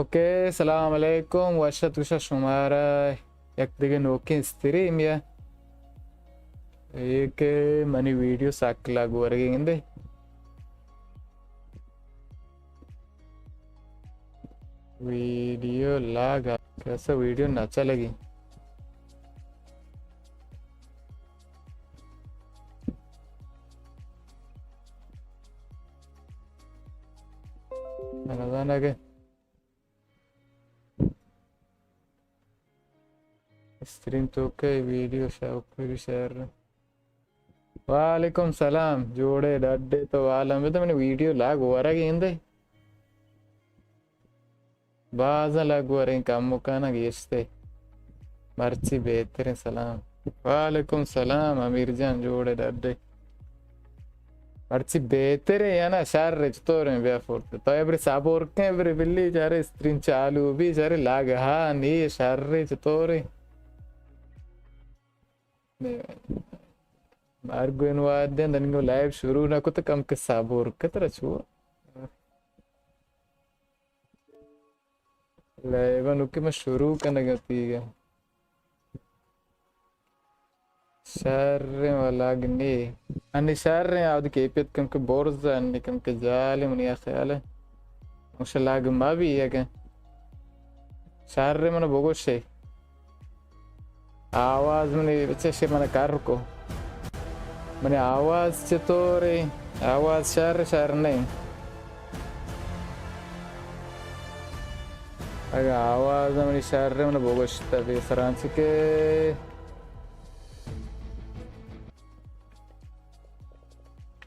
اوکے، سلام علیکم، وش اتک گوشاں شمارا یک دگہ نوکیں استریمے ءَ، اے کہ منی ویڈیو سک لاگ ورگ ءَ گندے۔ ویڈیو لاگ ءَ، کسا ویڈیو نہ چلگی۔ من نزاناں کہ استریم توکا ویڈیو شوق پوری شہر۔ وعلیکم سلام، جوڑے ڈڈے تو عالم، تو منی ویڈیو لاگ ورگ ءَ گندے۔ باز لاگ وریں، کم مکانا گیشتے۔ مرچی بہتریں سلام۔ وعلیکم سلام امیر جان، جوڑے ڈڈے۔ مرچی بہتریں یا نا شر، چطوریں؟ بیا فورت۔ تو ابری صبر کن، ابری بلی چارے استرین چالو بی، چارے لاگ ہا نی شر، چطوریں؟ مرگ انوائٹ دیں، دنگو لائیو شروع نہ کت، کم کہ صبر کت، ترا چو؟ لائیو نوکی من شروع کنگ ءَ تیگ ءَ۔ شریں و لاگ نی۔ انی شریں، آودی کیفیت کم کہ برز، انی کم کہ جالیں، منی خیال ءَ۔ مش لاگ ما بی اگہ۔ شریں من بگوشے۔ آواز منی بچے شے من کر کو۔ منی آواز چطورے؟ آواز شر، شر نہ؟ اگہ آواز منی شر، من بگوشت بے سرانچ کہ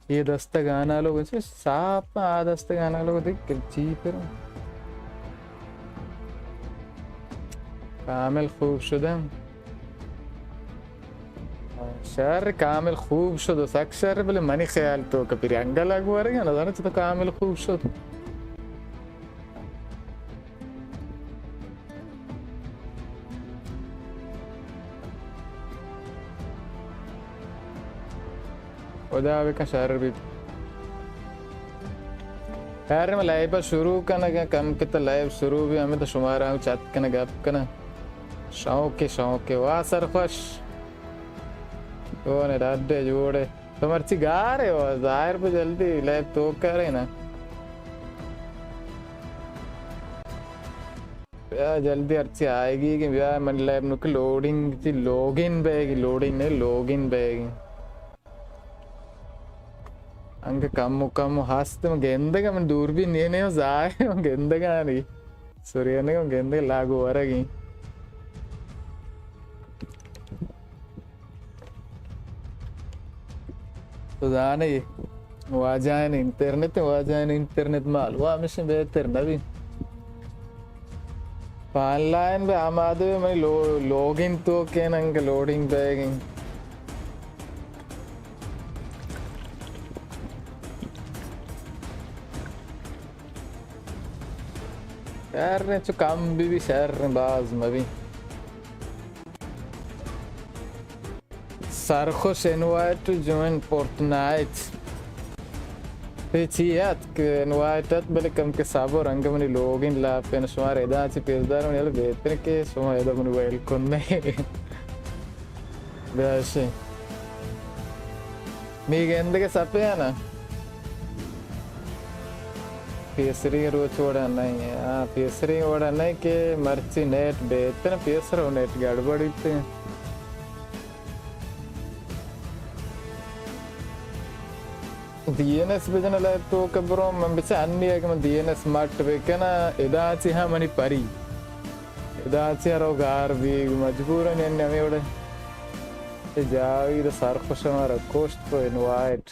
یہ دستگانا لوگ، ساپ آ دستگانا لوگ دیکھ چی پر۔ کامل خوب شدم۔ شر کامل خوب شد و سک شر، بلے منی خیال تو کپی رنگ لگ ورگا، نزانہ چطور کامل خوب شد۔ خدا بکن شر بیت۔ خیر، من لائیو شروع کنگ ءَ، کم کہ تو لائیو شروع بی، ہمیں تو شمارا ہم چت کنگ گپ کناں۔ شوقے، شوقے، واہ سرخوش۔ تو نے ڈڈے جوڑے۔ تو مرچی گار ئے، واہ، ظاہر بہ جلدی لائیو تو کرے نا۔ بیا جلدی ہرچی آئیگی کہ بیا من لائیو نوکی لوڈنگ، چی لوگن بیگی، لوڈنگ نے، لوگن بیگی۔ انگہ کمو کمو ہست، من گندگا، من دوربین نینے و ظاہر من گندگا نی۔ سریانگا من گندگا لاگو ورگی۔ تو زانے واجہان انٹرنیٹ، واجہان انٹرنیٹ مال، وا ہمیشہ بہتر نبی۔ پہ آن لائن بہ آمادہ بہ منی لو-، لوگن تو کن انگہ لوڈنگ بیگن۔ شر چو کم بی بی، شر باز مبی۔ سرخوش، انوائٹ ٹو جوائن فورتنائٹ۔ اے چی ات کہ انوائٹ ات، بلے کم کہ صبر، انگہ منی لوگن لاپین، شما را ادا چی پیش دارم، یل بہتر کہ شما ادا منی ویلکم نہ۔ بیاشے۔ می گندگ سپے نا۔ پیسری روچ وڑا نہیں ہے۔ ہاں، پیسری وڑا نہیں کہ مرچی نیٹ بہتر، پیسر و نیٹ گڑبڑ بیتے۔ ڈی این ایس بجن لائیو تو کہ برو، من بچہ انی اگہ من ڈی این ایس مٹ بکناں، ادا چی ہاں منی پری۔ ادا چی ہرو گار بیگ مجبورن، یعنی ہمیں وڑے۔ اے جاوید سرخوش مارا کشت کو انوائٹ۔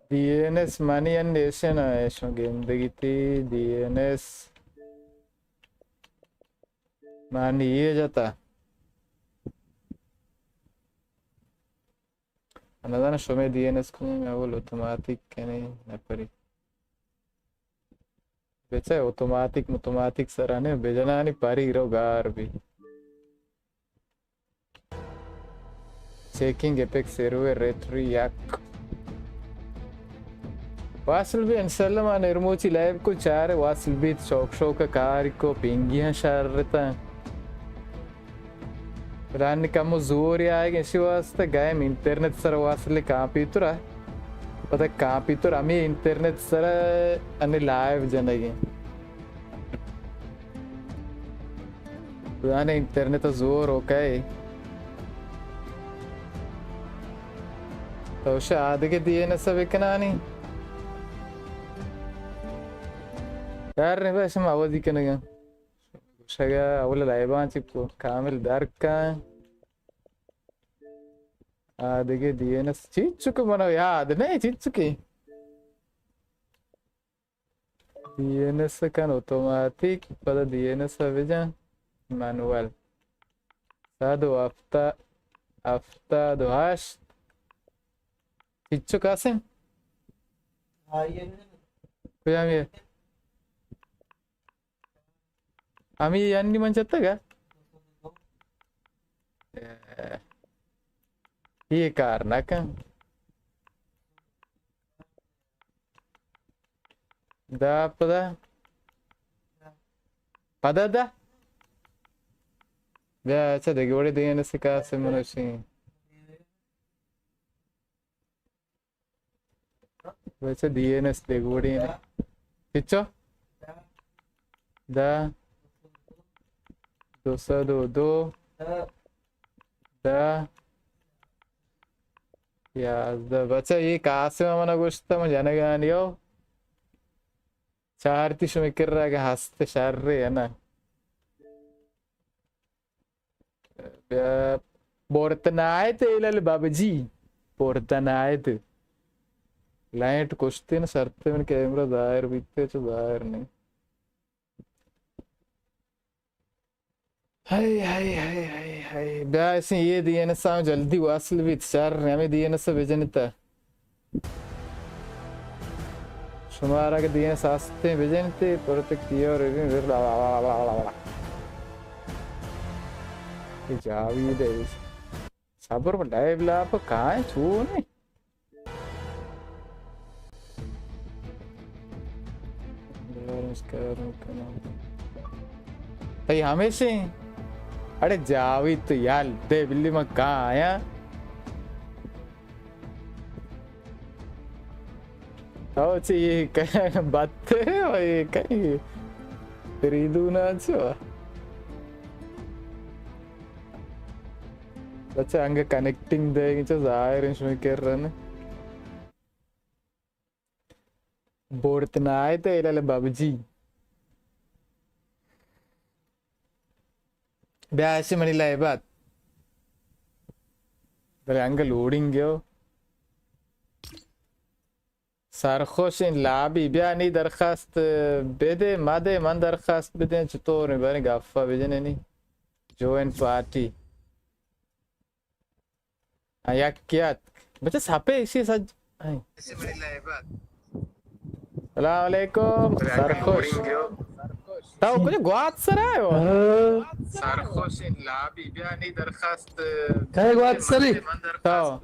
ڈی این ایس منی ان نیشن ہے، شو گندگی تی ڈی این ایس۔ من یہ جتا۔ نزاناں شمے ڈی این ایس کن اول اتوماتیک کنے نپری۔ بچہ اتوماتیک متوماتیک سرا نے بجنانی پری رو گار بی۔ چیکنگ ایپک سرور ریٹری یک۔ واصل بی، انشاءاللہ ما نرموچی لائیو کو چارے، واصل بیت، شوق شوق کاری کو، پینگیاں شرتاں۔ رن کمو زور آئے گے، اشی واسطہ گائم انٹرنیٹ سر واصل کمپیوٹر ءَ۔ پدا کمپیوٹر ہمیں انٹرنیٹ سر انی لائیو جنگیں۔ بزانے انٹرنیٹ زور اوکے۔ تو شا آدگہ دی این ایس بکنانی۔ یار نے بس ہم آوازی کنگا۔ شگا اول لائبان چکو کامل درکان۔ آدگہ دی این ایس چیچکو منو یاد نہیں چیچکی۔ دی این ایس کن اتوماتیک، پدا دی این ایس بجن مانوال۔ صد و ہفتاد، ہفتاد و ہشت۔ چچو قاسم؟ کجام یہ؟ ہمیں یہ انی من چتگا؟ یہ کار نہ کن۔ دا پدا۔ پدا دا۔ بیا، اچھا، دگہ وڑے دگہ نسے کاسے منوشی۔ ویسے دی این ایس دگہ وڑے نے۔ چچو؟ دا۔ دو سد و دو۔ دا۔ یازدہ۔ بچہ، یہ قاسم منا گوشتا، من جنگانی ہو۔ چارتی شمی کرا کہ ہست شر ہے نا۔ بیا، فورتنائٹ ایلل بابجی۔ فورتنائٹ۔ لائٹ کشتے نا شرط من کیمرہ ظاہر بیتے، چو ظاہر نہیں۔ ہائے، ہائے، ہائے، ہائے، ہائے۔ بیا اسیں یہ دی این ایس آں جلدی واصل بیت، شر ہمیں دی این ایس بجنتا۔ شمارا کہ دی این ایس آستیں بجنتے، پرتک تیار۔ یہ جاوید ہے۔ صبر، لائیو لاپ کائیں چون ہے؟ تئی ہمیشہ اڑے جاوید تو یال دے بلی، من کہاں آیا؟ او چی یہ کہیں بات ہے، او یہ کہیں فریدون آچو۔ اچھا، انگہ کنیکٹنگ دے گی، چا ظاہر ہیں شمی کر رہے ہیں۔ فورتنائٹ ایلل بابجی۔ بیا ایسے منی لائبات۔ بلے انگہ لوڈنگ گیو۔ سرخوشیں لابی، بیا نی درخواست بدے، مدے، من درخواست بدیں، چطور میں باریں گفا بجنے نی۔ Join party. آ، یک کیات۔ بچہ سپے اسی سج۔ سلام علیکم، سرخوش۔ تو کجا گوات سر آئے ہو؟ ہاں۔ سرخوش لابی، بیا نی درخواست۔ کئے گوات سری؟ تو۔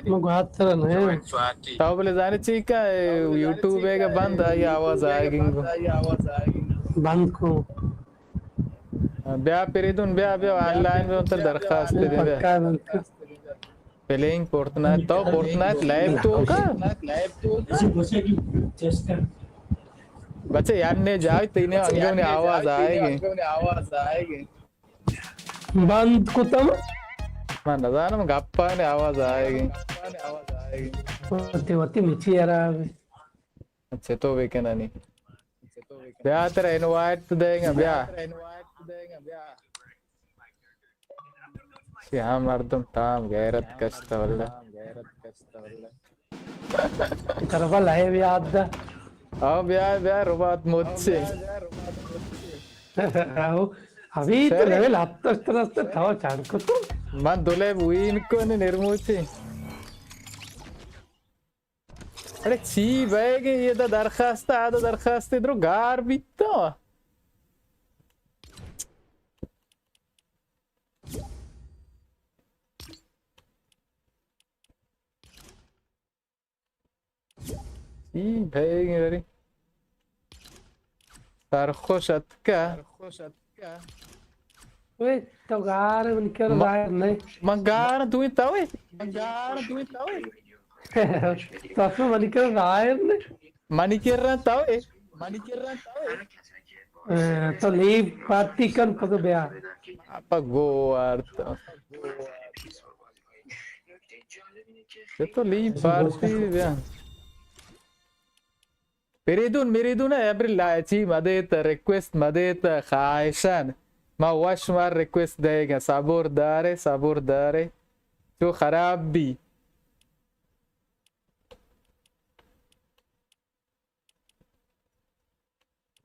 من گوات سر نہیں۔ تو بلے زانے چی کا، یوٹیوب ہے کہ بند آئی آواز آئے گی۔ بند کو۔ بیا پریدون، بیا، بیا، آنلائن بیا، تر درخواست دے، بیا۔ پکا بند کو۔ پلینگ فورتنائٹ، تو فورتنائٹ لائیو تو کا؟ بچے یار نے جاوی تینے انگے نے آواز آئے گی۔ بند کتم۔ من نزانم گپا نے آواز آئے گی۔ وتی، وتی مچی یار آوے۔ اچھا، تو بے کنانی۔ بیا ترا انوائٹ دیں گا، بیا۔ سیاہ مردم تام غیرت کشتا واللہ۔ ترا با لائیو یاد دا۔ آو بیا، بیا، ربات مچے۔ آو، ابھی تو لیول ہفت است است تھا چاڑ کو تو۔ من دو لیب وین کو نے نرموچے۔ اڑے چی بئیگیں، یہ دا درخواست، آ دا درخواست، درو گار بیتا۔ ای بھائی گری۔ سرخوش اتکا۔ اوئے، تو گار من کر ما-، ظاہر نہیں۔ من گار دوئی تاوے۔ من گار دوئی تاوے۔ تو اصلا من کر ظاہر نہیں۔ منی کر رہا تاوے۔ منی کر رہا تاوے۔ اے، تو لیو پارٹی کن پتو بیا۔ آپ گو وارتا۔ تو لیو پارٹی بیا۔ پریدون، مریدون ءَ ابری لائچی مدیت، ریکویسٹ مدیت، خواہشان۔ ما وش مار ریکویسٹ دئیگ ءَ، صبر دارے، صبر دارے۔ چو خراب بی۔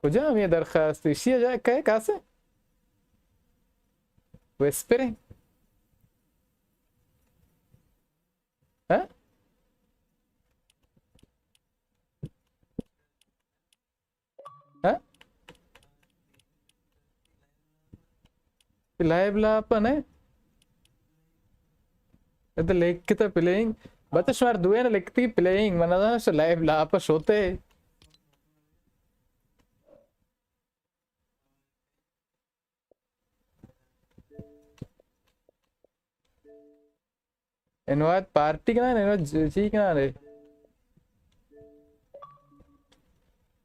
کجا ہمیں درخواست؟ ایشی ءَ جا کئے کاسے؟ ویسپریں؟ ہاں؟ ہاں؟ لائیو لاپ نے؟ اد لکھتا پلینگ۔ بچہ شمار دوئے نے لکھتی پلینگ۔ من نہ شو لائیو لاپ شوتے۔ انوائٹ پارٹی کنان، انوائٹ ج-، چی کنان رے؟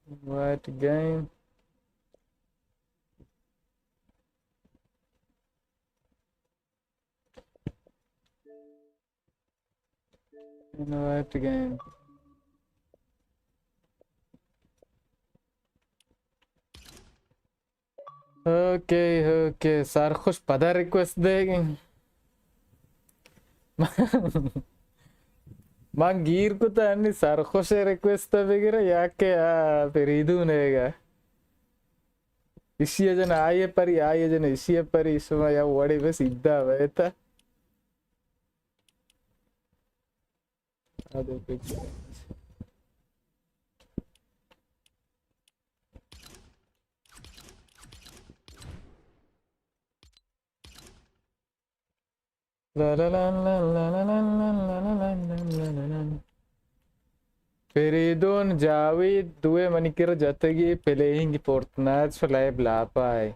Invite game. Invite game. Okay, okay, سرخوش پدا ریکویسٹ دے گی۔ من گیر کتا انی سرخوش ریکویسٹ بگر یا کہ آ پریدون ہے گا۔ ایشی جن آئیے پری، آئیے جن ایشی پری، شما یا وڑے بس ادا بیتا۔ فریدون جاوید دوئے منی کر جتگی پلینگ فورتنائٹ شو لائیو لاپا ہے۔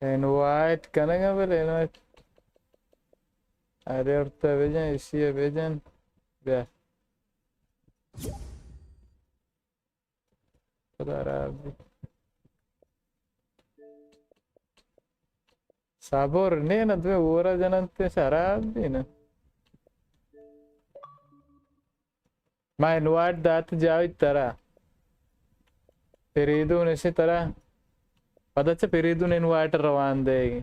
انوائٹ کنگا بلے انوائٹ۔ ارے ارتا بجن، اسی بجن۔ بیا۔ خدا رابی۔ صبر نے نا دوئے اورا جننت شراب بھی نا۔ ما انوائٹ دات جاوید ترا۔ پریدون اسے ترا۔ پدا چہ پریدون انوائٹ روان دے۔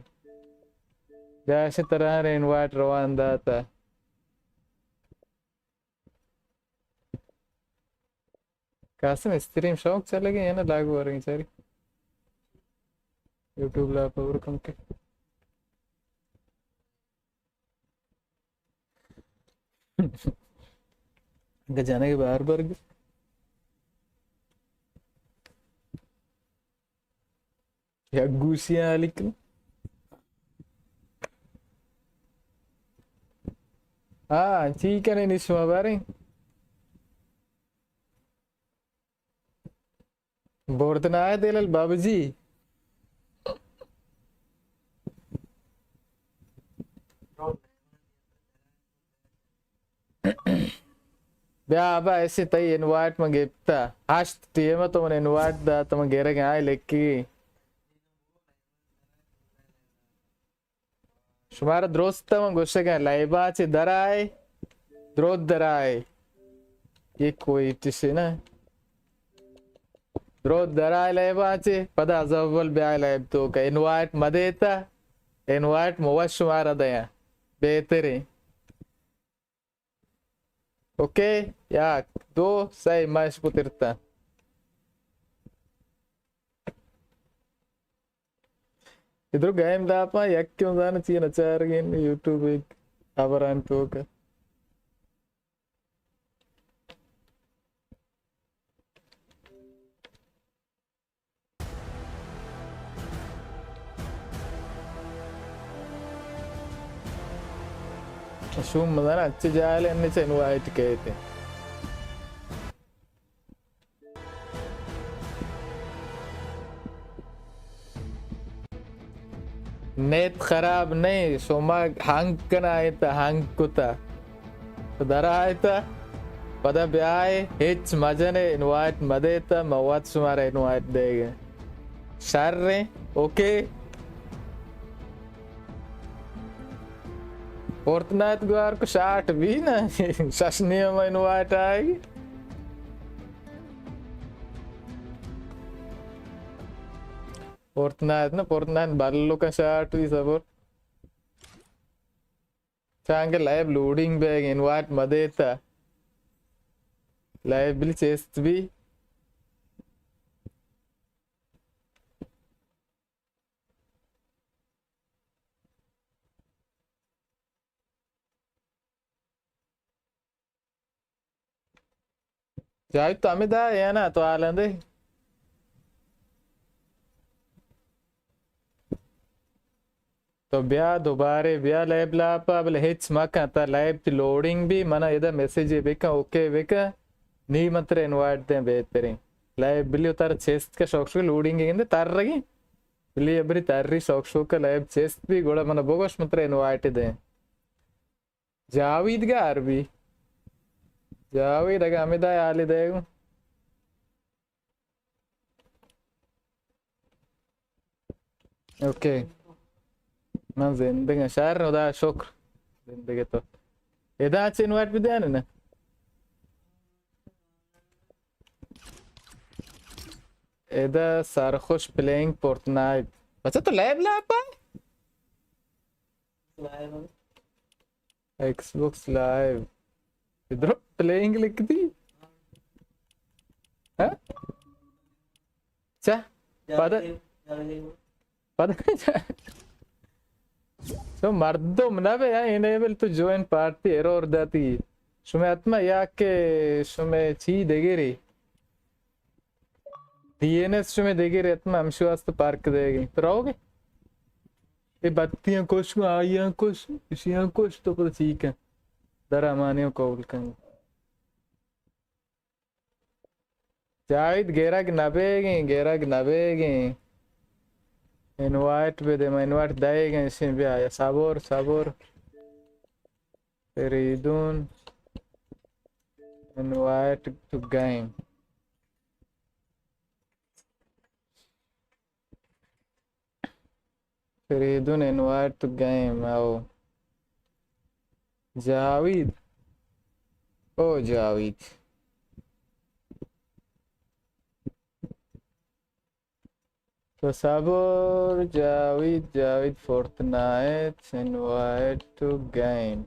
جا اسے ترا انوائٹ روان داتا۔ قاسم استریم شوق چلے گئے یا نا لاگ ورگی ساری۔ یوٹیوب لا پور کم کے۔ اگہ جنگ بار بار گ-، یک گوشی آلی کن۔ ہاں، چی کنے نی شما باریں؟ بورتنا ہے تیلل بابجی۔ بیا ابا، ایسے تئی انوائٹ من گپتا۔ ہشت ٹیم تو من انوائٹ دا، تو من گرگ آئے لکی۔ شمارا درست من گوشگاں، لائبا چہ درائے، درود درائے۔ یہ کوئی چیزے نا۔ درود درائے لائبا چہ، پدا از اول بیائے لائب توکا۔ انوائٹ مدیتا، انوائٹ مو شمارا دیاں۔ بہتریں۔ اوکے، یک، دو، سئے، ما اش پترتا۔ ادرو گیم داپا، یک کیوں زانہ چی نچارگین، یوٹیوب ایک خبران توکا۔ تو شوم مزن اچ جاہل انچ انوائٹ کیتے۔ نیت خراب نہیں، شما ہنگ کنا ایتا، ہنگ کتا۔ تو در آیتا، پدا بیائے، ہچ مجنے، انوائٹ مدیتا، ما وت شمارا انوائٹ دیگے۔ شر ایں، اوکے۔ فورتنائٹ گوار کو شاٹ بھی نا، شش نیم انوائٹ آئے گی۔ فورتنائٹ نا، فورتنائٹ بلو کا شاٹ بھی صبر۔ چانگے لائیو لوڈنگ بیگ انوائٹ مدیتا۔ لائیو بل چست بھی۔ جاوید تو ہمیں دا یا نا تو آلندے؟ تو بیا دوبارے بیا لیب لاپا، بلے ہچ مکن، تا لیب تی لوڈنگ بھی، منا ادا میسج بکن، اوکے بکن، نی من ترا انوائٹ دیں بہترین۔ لیب بلی تر چست کا شوق شوق لوڈنگ گندے تر رگی۔ بلی ابری تری شوق شوق کا لیب چست بھی، گوڑا منا بگوش من ترا انوائٹ دیں۔ جاوید گار بھی۔ جاوید اگہ ہمیں دا حالی دے گو۔ اوکے۔ من زندگ آں۔ شر، خدا شکر۔ زندگ تو۔ ادا چہ انوائٹ بدے نا؟ ادا سرخوش پلینگ فورتنائٹ۔ بچہ تو لیب لاپا؟ X box live. ادھر پلینگ لکھ دی۔ ہاں؟ چا؟ پدا؟ پدا؟ تو مردم نہ بے، ہاں، انیبل تو جوائن پارٹی ایرور داتی۔ شمے حتما یا کہ شمے چی دگری۔ ڈی این ایس شمے دگری حتما ہمشی واسطہ پارک دے گی۔ تو رہو گے؟ اے بتیاں کش، آئیاں کش، اشیاں کش، تو پتہ چی کن؟ در امانیاں قبول کن۔ جاوید گرگ نہ بیگیں، گرگ نہ بیگیں۔ انوائٹ بدے، من انوائٹ دئیگیں، اشیں بیا، یا صبر، صبر۔ فریدون، انوائٹ ٹو گیم۔ فریدون انوائٹ ٹو گیم، او۔ جاوید۔ او جاوید۔ تو صبر، جاوید، جاوید فورتنائٹ، انوائٹ ٹو گیم۔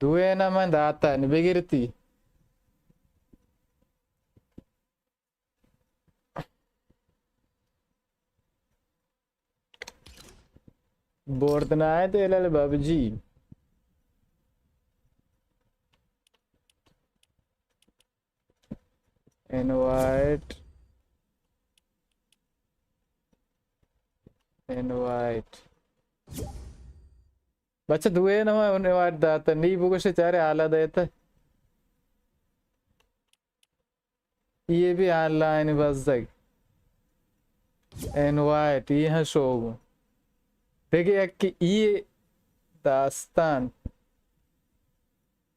دوئے نا من داتا، نی بگرتی۔ فورتنائٹ الال پبجی۔ انوائٹ۔ انوائٹ۔ بچہ دوئے نما انوائٹ داتا، نی بگوشے چارے حالا دیتا۔ یہ بھی آن لائن بزگ۔ انوائٹ، یہ ہاں شوگو۔ دیکھے یک کہ یہ داستان۔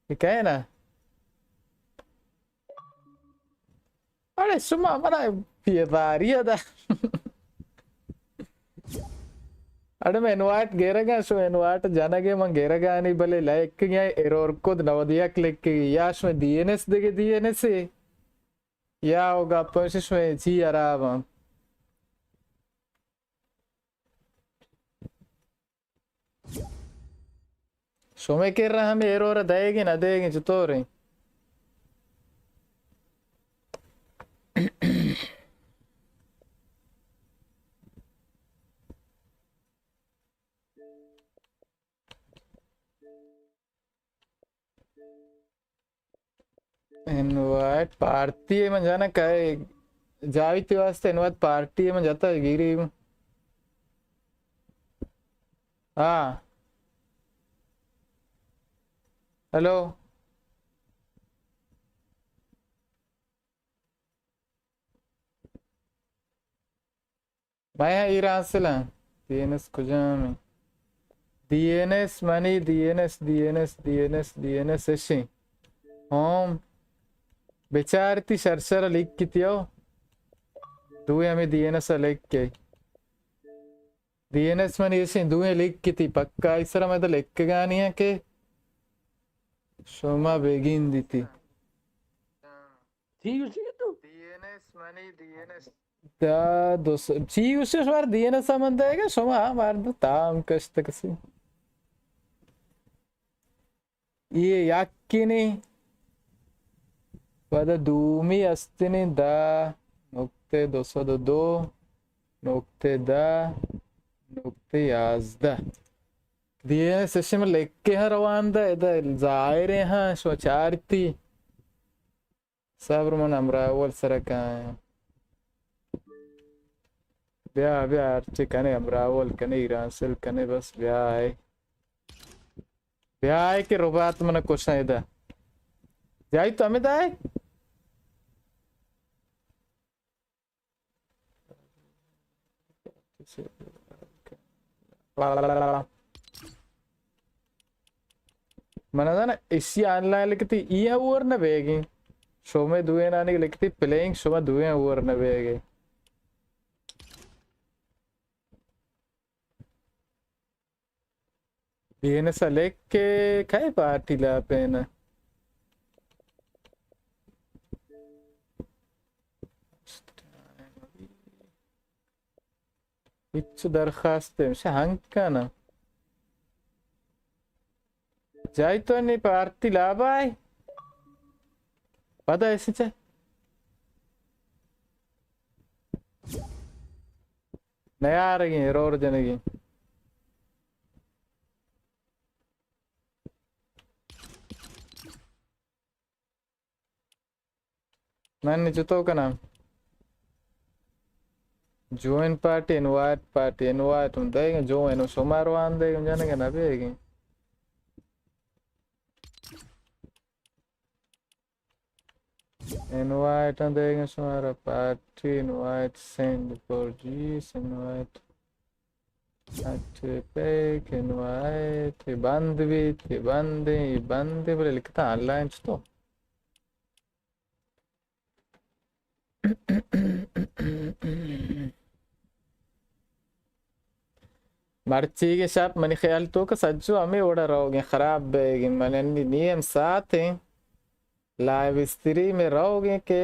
یہ کہے نا؟ اڑے شما منا پیداری دا۔ اڑے من انوائٹ گرگا، شما انوائٹ جنگے من گرگانی، بلے لائک یا ایرور کد نود یک لکھ یا شما ڈی این ایس دگے ڈی این ایس یا او گپ شما چی حراب۔ شمئے کرا ہمے ایرور دئیگیں نہ دئیگیں چطوریں؟ انوائٹ پارٹی من جانا کئے جاوید تے واسطے انوائٹ پارٹی من جاتا گیری۔ ہاں۔ ہیلو۔ مئے ایران سلام۔ ڈی این ایس کجام ایں؟ ڈی این ایس منی، D N S, D N S, D N S, D N S اشیں۔ ہوم۔ بچارتی شر شر لکھتی ہو۔ دوئیں ہمیں ڈی این ایس لکھ کے۔ ڈی این ایس منی اشیں، دوئیں لکھتی، پکا ایسر میں تو لکھگانی ہیں کہ شما بیگین دیتی۔ ٹھیک ہے تو؟ ڈی این ایس منی، ڈی این ایس۔ دا دو سو، چی گوشت شمار دین سمن دے گا؟ شما مار دو تام کشت کسی۔ یہ یقینی۔ پدا دومی استنی دا نقطے دو سد و دو، نقطے دا، نقطے یازدہ۔ دین سشم لکھے ہاں روان دا، ادا ظاہر ہاں، شما چارتی۔ صبر من ہمراہ اول سر کائیں۔ بیا، بیا، ہرچی کنے ہمراہ اول کنے، ایران سل کنے، بس بیا آئے۔ بیا آئے کہ ربات من کشن ادا۔ جائی تو ہمیں دائے؟ من زاناں ایشی آن لائن لکھتی، ای اوور نہ بیگی۔ شومے دوئیں نانی لکھتی پلینگ، شما دوئیں اوور نہ بیگی۔ بی این ایس ء لکھ کہ کئے پارٹی لاپین ء؟ ہچ درخواست ہمشہ ہنکن ء۔ جائی تو نی پارٹی لابائے۔ پدا ایسے چہ نیارگیں، ایرور جنگیں۔ من نی چتو کناں؟ Join party, invite party, invite ہم دئیگیں، جوائن ہم شمار وان دئیگیں، جنگ نہ بیگیں۔ انوائٹ ہم دئیگیں شمارا، پارٹی انوائٹ سینڈ فور جیس انوائٹ۔ اچھا، پیک انوائٹ، یہ بند بیت، یہ بند ہیں، یہ بند ہیں، بلے لکھتا آن لائن چتو۔ مرچیگیں شپ منی خیال تو کہ سجو ہمے وڑا روگیں، خراب بیگیں، من انی نیم ساعت ہیں لائیو اسٹریم ء روگیں کہ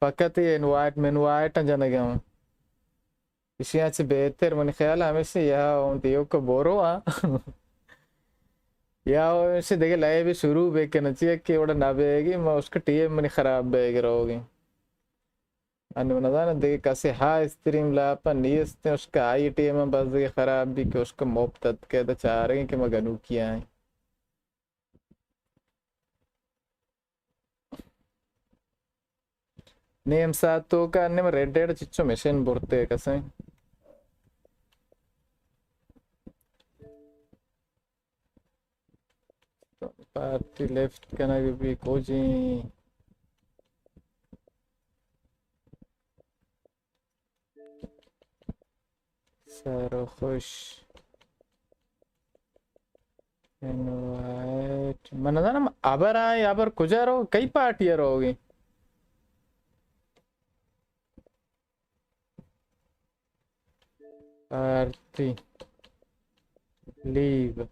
فقط یہ انوائٹ منوائٹ جنگا ہوں۔ ایشی ء چہ بہتر منی خیال ء ہمیشی یا اوں دیوک برو آ۔ یا اوں ہمیشی دگہ لائیو شروع بہ کن، چیا کہ وڑا نہ بیگی، ما اس کا ٹیم منی خراب بیگ روگی۔ ان من نزاناں دگہ کسے ہا اسٹریم لاپ ء نیست، اس کا آئی ٹیم بس دگہ خراب بی کہ اس کا مفت اتکے دا چارگیں کہ ما گنوکی آئیں۔ نیم ساعت توکا نیم ریڈ ڈیڈ چچو مشین برتے کسیں۔ پارٹی لیفٹ کنگ بی کجیں۔ سر خوش۔ انوائٹ۔ من نزانم ابر آئی، ابر کجا رو، کئی پارٹی روگی؟ پارٹی۔ لیو۔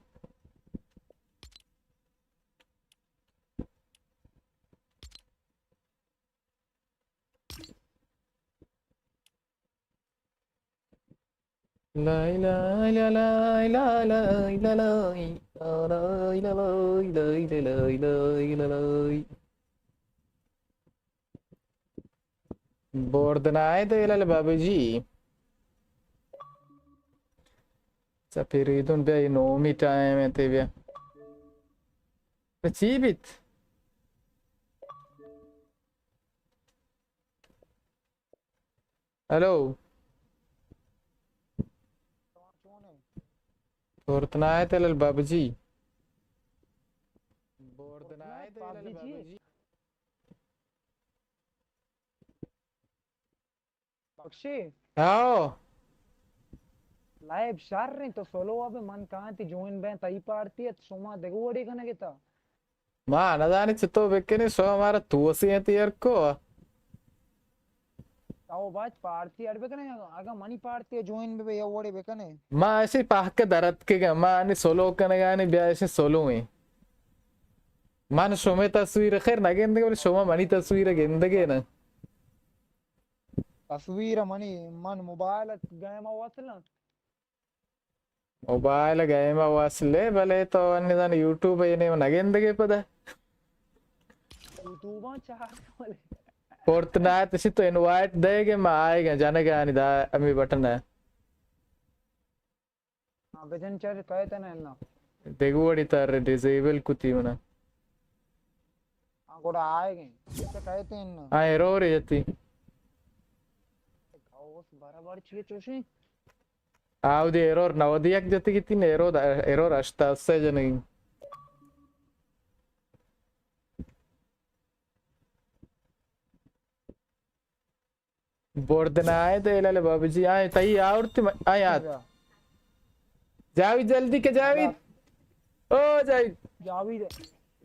بردنائے تو الال بابجی۔ چا پریدون بیا، یہ نومی ٹائم ہے تے بیا۔ چی بیت؟ ہیلو۔ فورتنائٹ الال بابجی۔ پبجی چی؟ بخشی۔ ہاؤ۔ لائیو شر انت، تو سولو ابے، من کاں تی جوائن بیں تئی پارٹی ات، شما دگہ وڑے کنگ ات۔ ما نزانی چتو بکنی، شما مارا توسی انت یار کو۔ تو باید پارٹی اڈ بکنے، اگا منی پارٹی جوائن بے یا وڑے بکنے۔ ما ایسی پاک درت کے گا، ما انی سولو کنگانی بیا ایسی سولو ہیں۔ من شما تصویر خیر نگندگے، بلے شما منی تصویر گندگے نا۔ تصویر منی، من موبائل گیم وصل۔ موبائل گیم وصل ہے، بلے تو انی دان یوٹیوب ء نیم نگندگے پدا۔ یوٹیوب ء چار بلے۔ فورتنائٹ اسی تو انوائٹ دے گے، ما آئے گا جنگانی دا امی بٹن ہے۔ ہاں، بجن چر کہتے نا انو۔ دیگو وڑی تر ڈیزیبل کتی منا۔ ہاں، گوڑا آئے گئے۔ اسے کہتے انو۔ ہاں، ایرور جتی۔ گاؤس برابر چیئے چوشی؟ آودی ایرور نود یک جتی کتی، ایرور، ایرور ہشتاد سے جنگی۔ برد نہ آئے تو لالے بابو جی، آئے تئی آورت م-، آئے آت۔ جاوید جلدی کے جاوید۔ او جاوید۔ جاوید،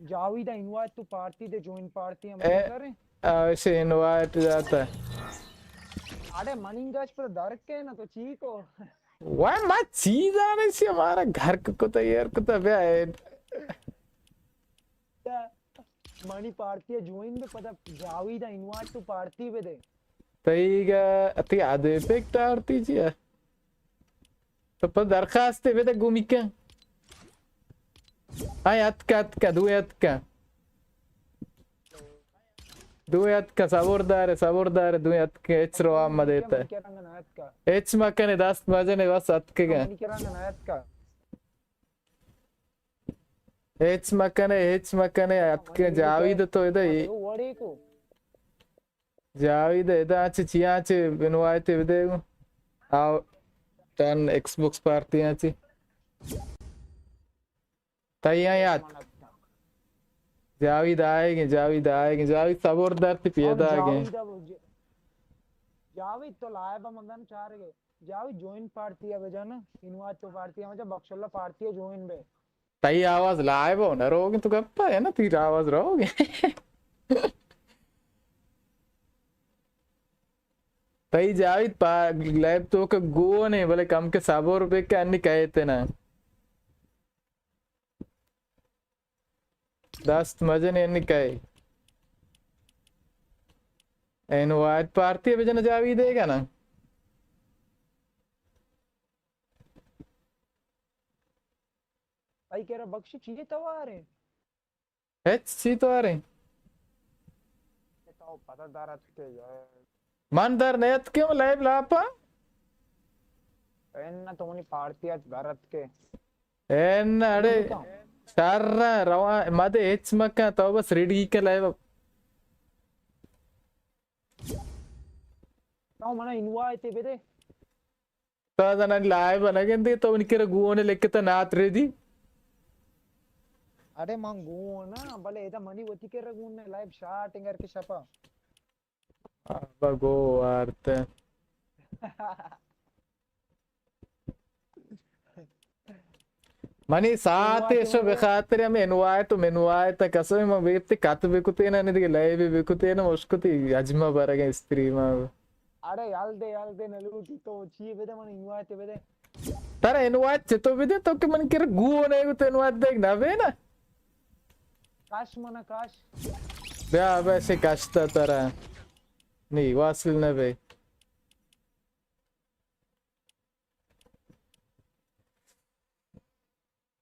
جاوید انوائٹ تو پارٹی دے، جوائن پارٹی ہم اے، کریں۔ آ، اسے انوائٹ جاتا ہے۔ اڑے مننگاش پر در کے نا تو چی کو۔ وای ما چیزانے سی ہمارا گھر کو کتا ایر کتا بیا ہے۔ منی پارٹی ء جوائن بہ، پدا جاوید ء انوائٹ تو پارٹی بہ دے۔ تئی گا، تئی آدے پیک ٹارتی جی ء۔ تو پدا درخواست بہ دے گومی کن۔ آئے اتکا، اتکا، دوئے اتکا۔ دوئے اتکا، صبر دار، صبر دار، دوئے اتکا، ہچ رو آم مدیتا۔ ہچ مکنے، دست مجنے، بس اتکگا۔ ہچ مکنے، ہچ مکنے، اتکے جاوید تو ادا ہی۔ وڑے کو۔ جاوید ادا چی چیاں چی بنوائے تے بدے۔ آو، ٹن ایکس بوکس پارٹی آں چی۔ تئی آں یات۔ جاوید آئے گے، جاوید آئے گے، جاوید صبر در تی پیدا آئے گے۔ جاوید اب ج-، جاوید تو لائب مندن چار گے۔ جاوید جوائن پارٹی ء بجن، انوائٹ تو پارٹی ء بجن، بخش اللہ پارٹی ء جوائن بے۔ تئی آواز لائیو ہو نہ روگ تو گپا ہے نا، تئی آواز روگ۔ تئی جاوید پا-، لائیو تو کہ گون ہے، بلے کم کے صبر بے کہ انی کہتے نا۔ دست مجن انی کئے۔ انوائٹ پارٹی بجن جاوید ء گا نا۔ ائی کرا بخشی چیزے توارے؟ ہچ چی توارے؟ تو پتہ دارت کہ یار۔ من در نیت کہ لائیو لاپا۔ ان تو منی پارٹی اچ دارت کہ۔ اے نہ، اڑے، شر رواں، مدے ہچ مکن، تو بس ریڈی کن لائیو۔ تو منا انوائٹ بدے۔ تو زنا لائیو نہ گندے، تو ان کرا گون لکھتا نات ریڈی۔ اڑے من گون نا، بلے ادا منی وتی کرا گون نے لائیو شاٹ انگر کے شپا۔ آبا گو وارت۔ منی ساعت انوائٹ شو انوائٹ۔ بخاطر ہمیں انوائٹ و منوائٹ قسم، من بیت کت بکتے نا، نی دیگه لائیو بکتے نا، مشکتی اجما برگا استریم۔ اڑے یال دے، یال دے نلوٹی تو چی بدے، من انوائٹ بدے۔ ترا انوائٹ چتو بدے تو کہ من کر گو نے تو انوائٹ دیگ نہ بے نا۔ کاش منا کاش۔ بیا بس کاشتا ترا۔ نی واصل نہ بے۔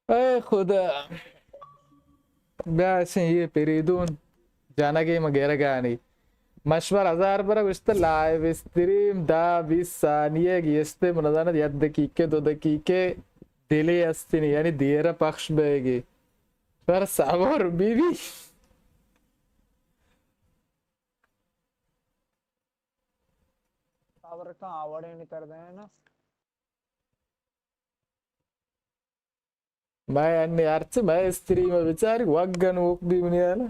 اے خدا۔ بیا اسیں یہ پریدون جانگے ما گرگانی۔ مشور ہزار برا گوشتہ لائیو استریم دہ بیست ثانیہ گیشتے من زانت یک دقیقے دو دقیقے ڈیلے استنی، یعنی دیرہ پخش بئیگی۔ پر صبر بی بی۔ صبر کن آوڑے نکر دینا۔ مئے انی ہرچ مئے استریم ء بچاری وگ نوک بی منی حالا۔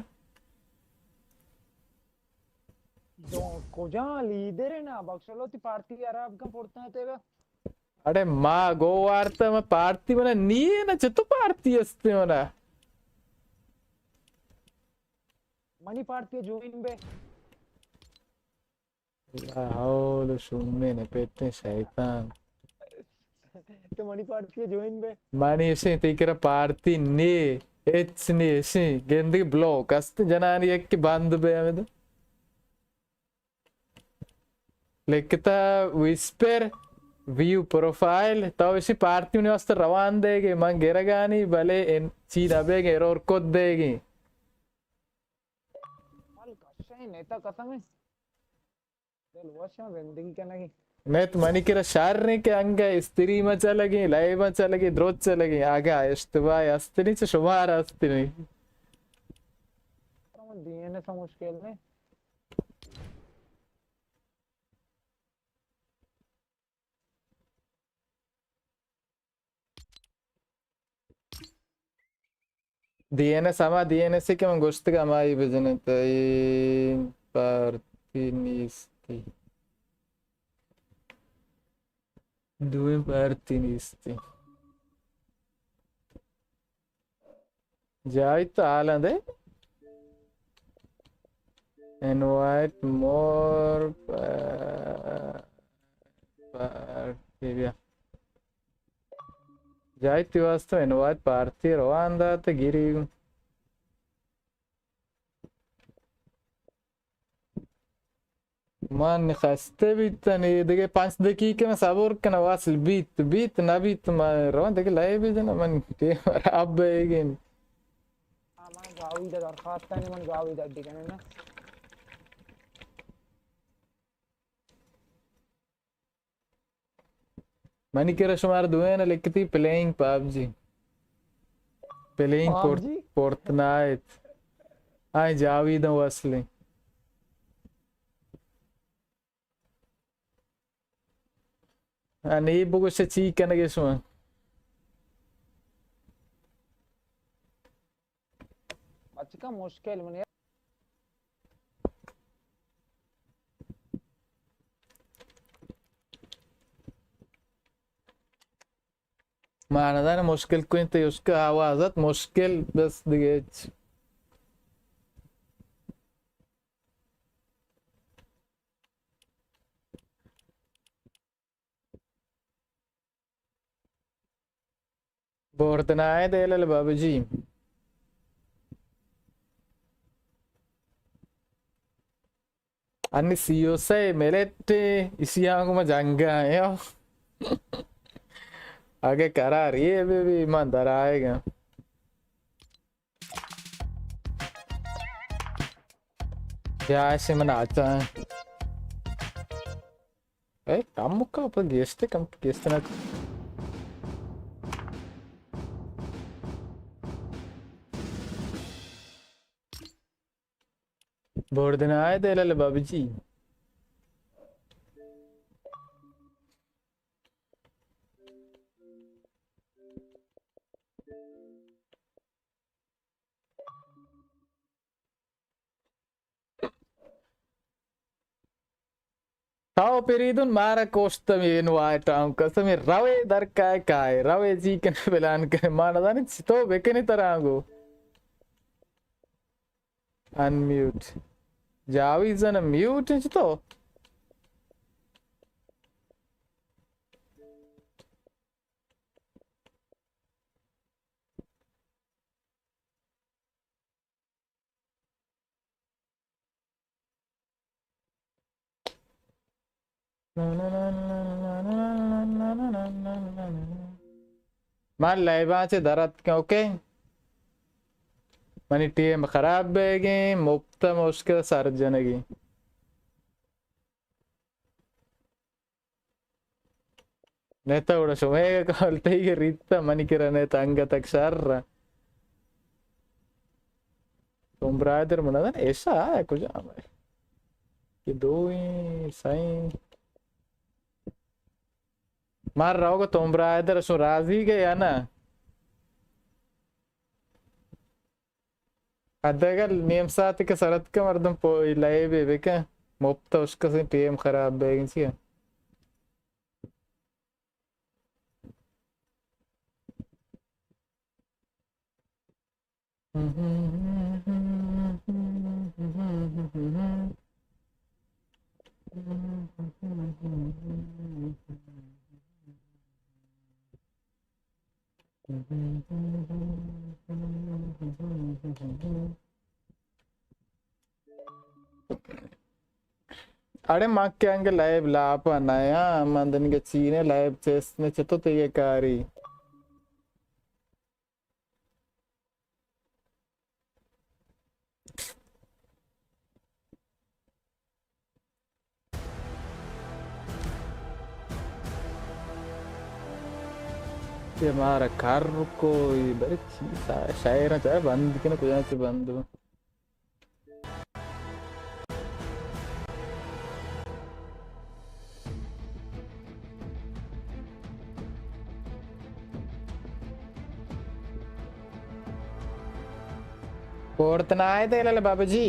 تو کجا لیڈر ہے نا؟ بخشلو تی پارٹی خراب کن پورتا تے گا۔ اڑے ما گو وارتا، ما پارٹی منا نیے نا، چتو پارٹی استے منا؟ منی پارٹی جوائن بے۔ لا حول، شومے نے پیٹیں شیطان۔ تو منی پارٹی جوائن بے۔ منی اشیں تی کرا پارٹی نے، اچ نے اشیں۔ گندگی بلاک است جنانی، یک کہ بند بے ہمیں تو۔ لکھتا ویسپر ویو پروفائل، تو اشیں پارٹی منی واسطہ روان دے گے، من گرگانی، بلے ان چی نہ بے گے، ایرور کد دے گے۔ مال کشے نیتا ختم ہے۔ دل وشاں زندگی کنگی۔ نیت منی کرا شر نہیں کہ انگا استری ما چلگی، لائیو ما چلگی، دروت چلگی، آگا اشتباہ استنی چہ شمار استنی۔ ڈی این ایس مشکل نہیں۔ ڈی این ایس، ہما ڈی این ایس کہ من گوشتگ ہمائی بجن، تئی پارتی نیستی۔ دوئیں پارتی نیستی۔ جاوید تو حالاں دے۔ انوائٹ مور پا-، پارٹی بیا۔ جاوید تی واسطہ انوائٹ پارٹی روان دات گری۔ من خستے بیتن، اے دگہ پنچ دقیقہ من صبر کناں، وصل بیت، بیت نہ بیت، من رواں دگہ لائیو بجناں، من ٹیم خراب بیگین۔ آ، من جاوید درخواست کنی، من جاوید اڈی کناں نا۔ منی کرا شمار دوئین لکھتی پلینگ پابجی۔ پلینگ پور-، پابجی؟ فورتنائٹ۔ آئی جاوید وصلیں۔ آ، نی بگوش چی کنگے شما؟ بچکا مشکل من۔ ما ندان مشکل کوئی تے اس کا آواز ات مشکل بس دیگه هیچ۔ برد نہ ات دل ال بابجی۔ انی سی او سئے منٹ، ایشی آں گوں ما جنگ ءَ ایں۔ اگہ قرار اے بہ بی، من در آیگ آں۔ یا ایسے من آتا ہے۔ اے، کم مکا، پر گیشتے کم، گیشتے نہ۔ برد نہ ات دل ال بابجی۔ تو پریدون مارا کوشت می انوائٹ آں کسمی روے در کائے کائے روے جی کنے پلان کنے ما نہ زانی چی تو بکنی ترانگو۔ انمیوٹ۔ جاوید زن میوٹ انت تو۔ من لائیو ءَ چہ در اتکاں، اوکے؟ منی ٹیم خراب بیگیں، مپت ءَ مشکل سر جنگی۔ نیتا گڑا شمئے کالٹئی ریتا منی کرا نیتا انگتک شر۔ تم برادر من ندن ایشا کجام ہے؟ کہ دوئیں سائیں۔ مار رہوگا تم برادر شو راضی گئے یا نا؟ حداقل نیم ساعت کہ سرت کا مردم پو لائیو بے بکن۔ مپت ءَ اشکسیں ٹیم خراب بیگ ءَ چیا۔ اڑے ما کہ انگہ لائیو لاپ ءَ نیاں، من دنگہ چینے لائیو چست نے چتو تیگہ کاری۔ یہ مارا کار رکو، یہ بڑے چیز آ، شاعر چاہے بند کنے، کجا سے بند ہو۔ فورتنائٹ ہے لال بابا جی۔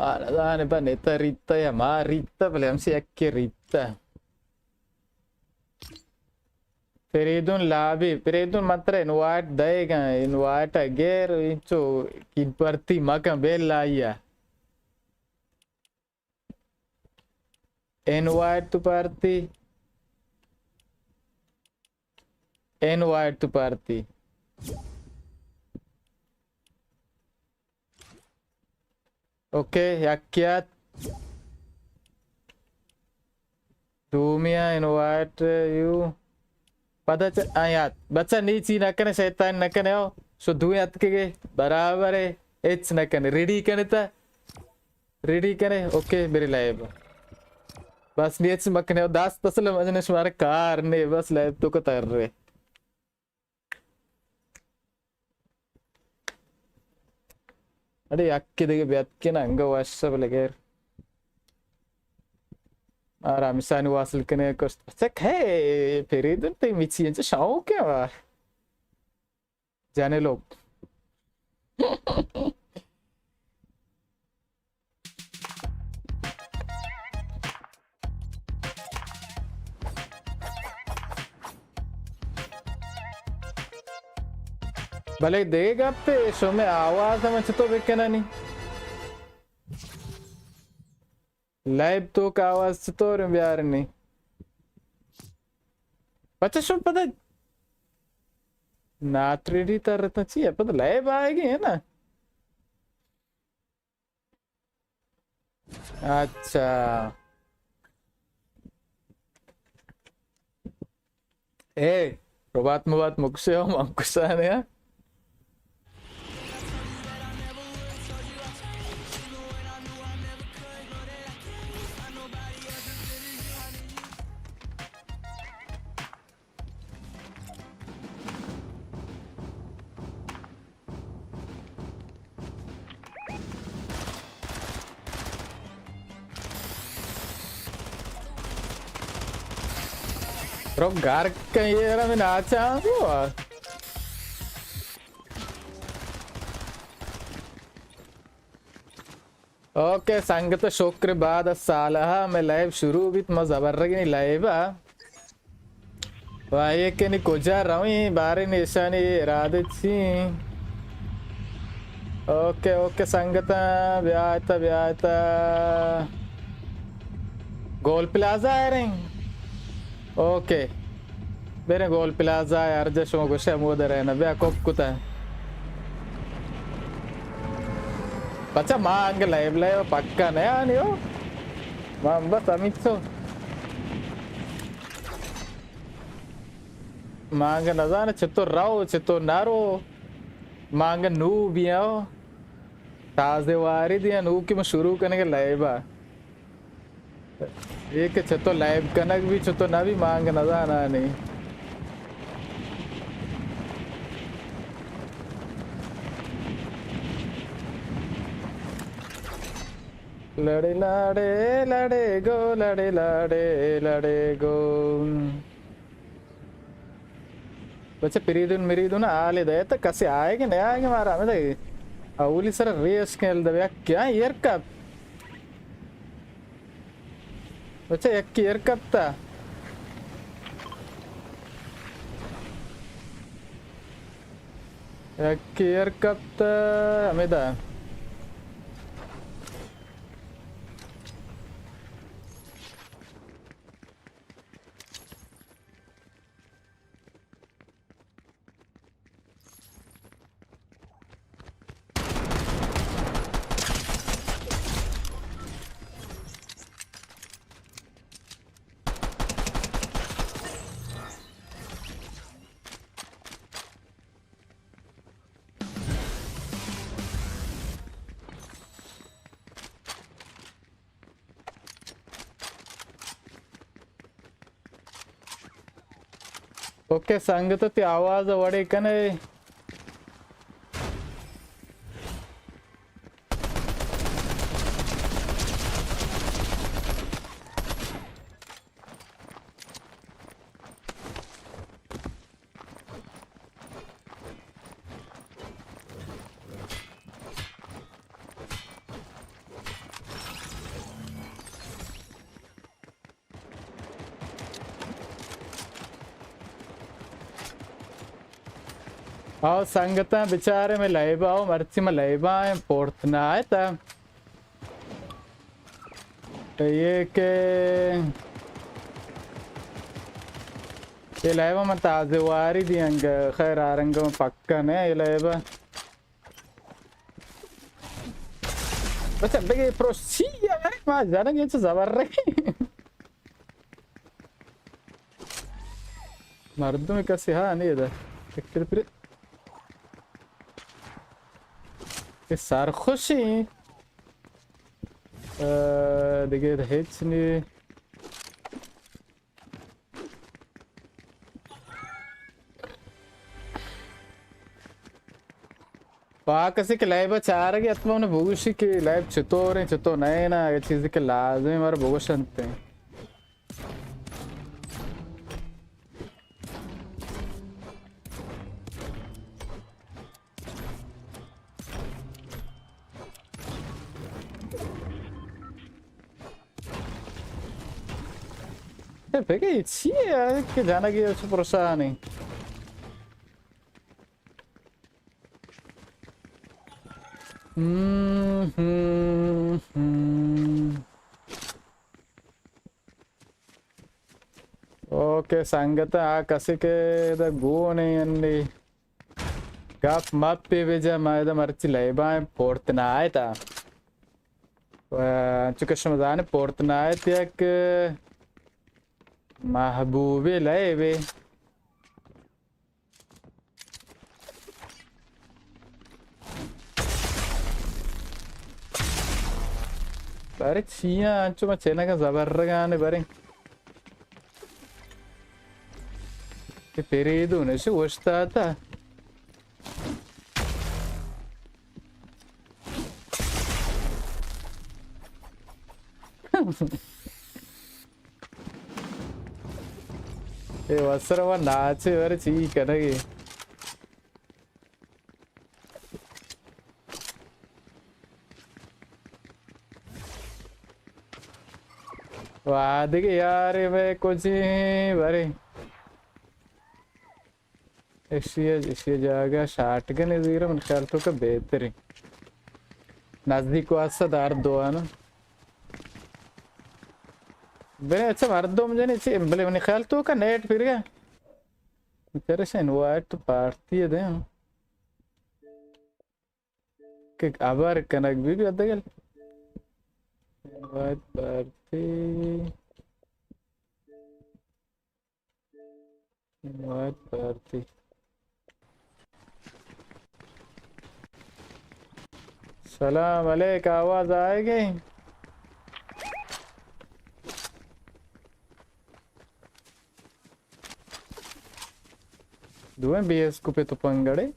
آ، نزانے پہ نیتا ریتا یا ما ریتا، بلے ہمسی یکے ریتا۔ فریدون لابی، فریدون من ترا انوائٹ دئیگاں، انوائٹ ءَ گیر، انچو کین پرتی مکن بیل آئی ءَ۔ Invite to party, invite to party. Okay, یکیات۔ دومیا انوائٹ یو۔ پدا چ-، آیات۔ بچہ نی چی نہ کنے، شیطان نہ کنے ہو۔ شو دوئیں اتکگے، برابر ہے۔ ہچ نہ کنے۔ ریڈی کنے تا۔ ریڈی کنے۔ اوکے، میرے لائیو۔ بس نی ہچ مکنے ہو۔ دست اصل مجنے شمارے کار نے۔ بس لائیو تو کو تر رہے۔ اڑے یکے دگہ بیاتکن انگہ وش بلے گیر۔ آرام سانی واصل کنے کشت۔ اچھا کھے فریدون تے مچی انچ شوق ہے وا۔ جانے لوگ۔ بلے دگہ گپے، شمے آواز ہم چطور بکننی؟ لائیو توک آواز چطور بیارنی؟ پچہ شو پدا ناٹ ریڈی تر رہتا چی ہے؟ پدا لائیو آئے گی ہے نا؟ اچھا۔ اے، ربات مبات مکشے ہو، من کشانے ہاں۔ رو گار کہیں، یہ رہا میں ناچا ہوں۔ اوکے سنگت، شکر بعد از سالہا مئے لائیو شروع بیت، ما زبرگیں لائیو ءَ۔ و ایکنی کجا رویں، باریں ایشانی ارادہ چی؟ اوکے، اوکے سنگتاں، بیایتا، بیایتا۔ گول پلازا ءَ ریں۔ اوکے۔ بریں گول پلازا ءَ، ہر جا شما گوشے ہمودا رہنا۔ بیا کوپ کتا۔ بچا ما انگہ لائیو لائیو پکا نہ آنی ہو۔ ما بس ہمیچو۔ ما انگہ نزانے چطور رو، چطور نہ رو۔ ما انگہ نو بیاں۔ تازہ واری دیاں، نو کہ ما شروع کنگے لائیوا۔ اے کہ چتو لائیو کنگ بی، چتو نہ بی، ما انگہ نزاناں نی۔ لڑے لاڑے لڑے گو، لڑے لاڑے لڑے گو۔ بچہ پریدون مریدون حالے دئے تا کسے آئے کہ نہ آئے کہ مارا ہمیں دئے۔ اولی سر ریس کھیل دے یک کیا ایر کپ۔ بچہ یک ایر کپ تا۔ یک ایر کپ تا ہمیں دا۔ اوکے سنگت، تئی آواز وڑے کنے۔ او سنگتاں بچارے میں لائبا او مرچی میں لائبا ہیں فورتنائٹ۔ اے کہ اے لائبا من تازہ واری دیاں گا، خیر آرنگ من پکا نہ اے لائبا۔ بس بگے پروسی یار، ما جانگ یہ چیز زبر رہی۔ مردم کسی ہا نہیں دا۔ فکر پر یہ سرخوشی۔ اه، دیگه هیچ نی۔ پاک کسی کہ لائب چارگی اتما انہیں بگوشی کہ لائب چطور ہیں، چطور نہیں نا، اگر چیزی کہ لازم ہے مارا بگوشنتے ہیں۔ اے پکے چیے کہ جانگی اچ پرشانی۔ ہم، ہم، ہم۔ اوکے سنگت، آ کسی کہ دا گون انی گپ مپ پہ بجا، ما ادا مرچی لائبا ہیں فورتنائٹ آ۔ و چونکہ شما زانے فورتنائٹ یک محبوبی لائبے۔ بارے چیاں انچو ما چینگا زبرگانے بارے۔ کہ پریدون اش اوشتاتا۔ اے وسر و ناچے ور چی کنگی۔ واہ، دگہ یارے بے کجی برے۔ اشی، اشی جاگہ شاٹ گن زیرہ من خیال تو کا بہترین۔ نزدیک واسطہ دار دو آنا۔ بلے اچھا مردم جنے چی، بلے من خیال تو کا نیٹ پھر گیا۔ بیچارے سے انوائٹ تو پارٹی دے۔ کہ ابر کنگ بی بی ادگل۔ Invite party. Invite party. سلام علیک، آواز آئے گی؟ دوئیں بی ایس کو پہ تپنگڑے۔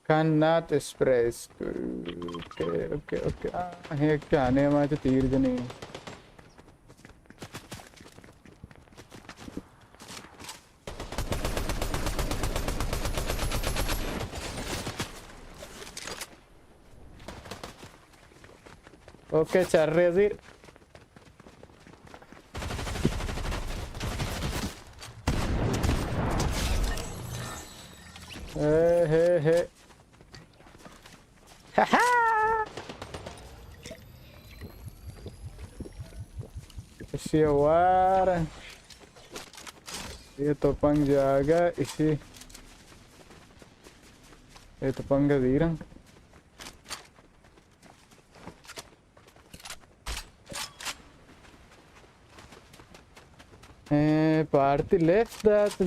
کن نات اسپریس۔ Okay, okay, okay. آ، ہے کیا نے ما چ تیر جنی۔ اوکے، چر رے زیر۔ اے ہے ہے۔ ہا ہا۔ اشی وار۔ اے تپنگ جاگہ اشی۔ اے تپنگ زیرن۔ اے پارتی لیفٹ دات۔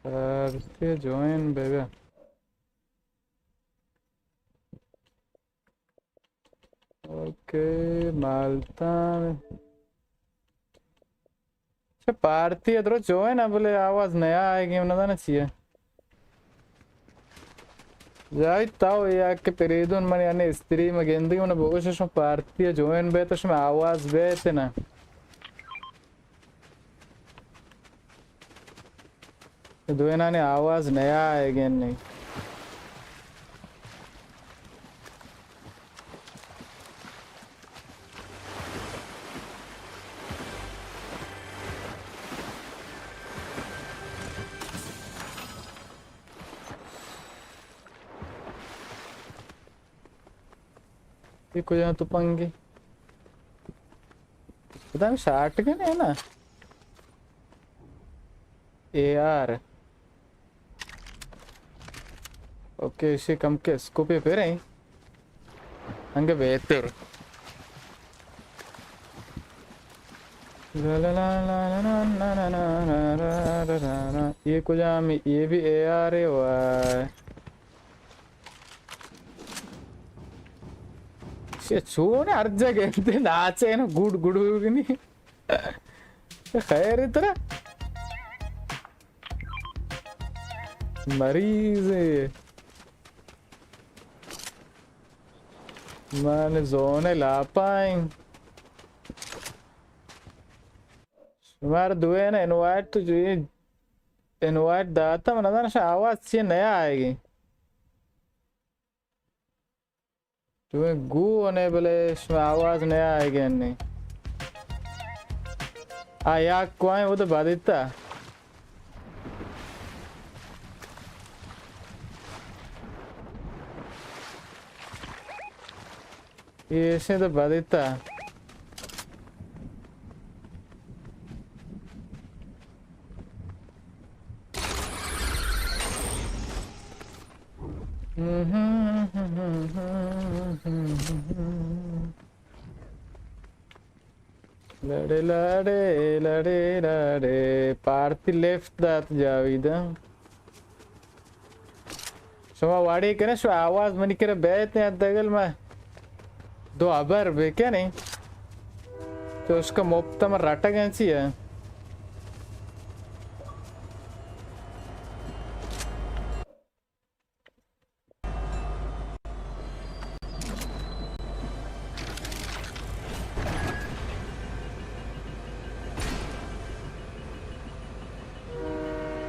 پارتی جوائن بے بے۔ اوکے، مالتان۔ چہ پارتی ءَ درو جوائن ءَ، بلے آواز نیا آئیگی، نہ زاناں چی ءَ۔ جاوید تو یا کہ پریدون منی انی استریم گندگی، من بگوش شما پارتی ءَ جوائن بیت، شما آواز بیت نا۔ دوئینانی آواز نیا آئیگی نی۔ اے کجام تپنگے؟ پتا نہیں، شاٹ گن ہے نا؟ اے آر۔ اوکے، اسے کم کے اسکوپے پہ رہے ہیں۔ انگے بہتر۔ یہ کجام؟ یہ بھی اے آر ہے، واہ۔ چے چون ہر جگہ انت، ناچے نا، گڑ گڑ گنی۔ خیر ہے ترا؟ مریض ہے۔ من زون لاپائیں۔ شمار دوئے نا انوائٹ تو جو، انوائٹ داتا، من نزاناں شا آواز چی نیا آئیگی۔ تو گو نے بلے شما آواز نیا آئیگی نی۔ آ یک کوائیں وہ تو بدیتا۔ ایشیں تو بدیتا۔ لڑے لڑے لڑے لڑے، پارتی لیفٹ دات جاوید۔ شما واڑے کنے شو آواز منی کرا بیت نے، دگل ما دو ابر بکنے۔ تو اس کا مفت ما رٹگن چی ہے؟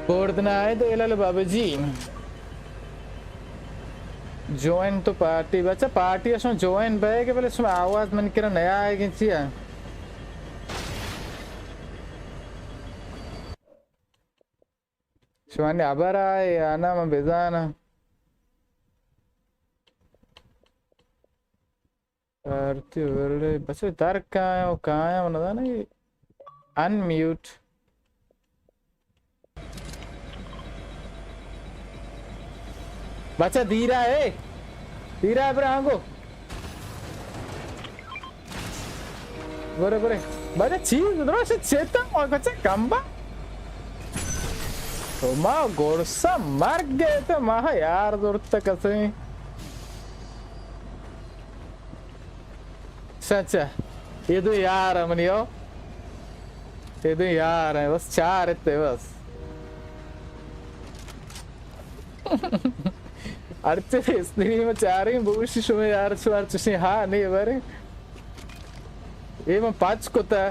برد نہ آئے تو الال بابا جی۔ جوائن تو پارٹی، بچہ پارٹی اسوں جوائن بے کہ بلے شما آواز من کرا نیا آئے گی چیا؟ شمانی ہبر آئے یا نا من بزاناں۔ آرتی ورلڈ بچے در کایاں و کایاں و نزاناں انمیوٹ۔ بچہ دیرا ہے، دیرا ہے برا آنگو۔ برے، برے۔ بچہ چیز درست چیتا، بچہ کمبا۔ تو ما گورسا مر گئے تو ما یار زورتا کسے۔ سچا، یہ دو یار ہیں منی ہو۔ یہ دو یار ہیں، بس چار تے بس۔ ہرچے استری میں چاریں بوشی شمے یار چوار چشیں ہا نہیں برے۔ یہ من پچ کتا۔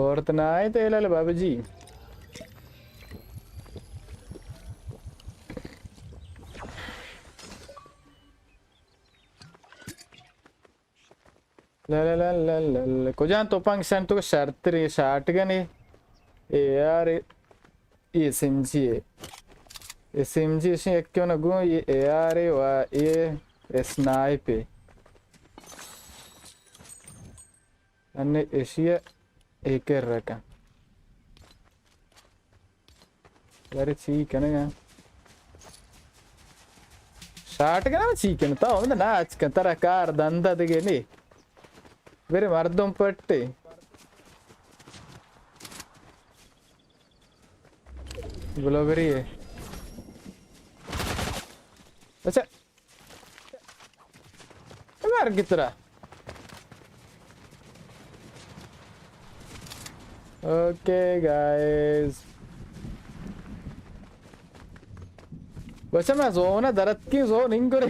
فورتنائٹ اے لال بابا جی۔ لا لا لا لا لا لا۔ کجام توپانک سنت تو شرتر اے شاٹ گن اے؟ اے آر اے، اے ایس ایم جی اے۔ ایس ایم جی اشی یک کیوں نہ گوں، اے اے آر اے و اے اسنائپ اے۔ انے اشی اے کر رکھا۔ یار چی کنگا؟ شاٹ گن چی کن؟ تو ہم نہ اچ کن، ترا کار دندا دگے نی۔ میرے مردم پٹے۔ بلوبری ہے۔ اچھا۔ مر گی ترا۔ Okay guys. بچہ میں زون درت کی زون انگرے۔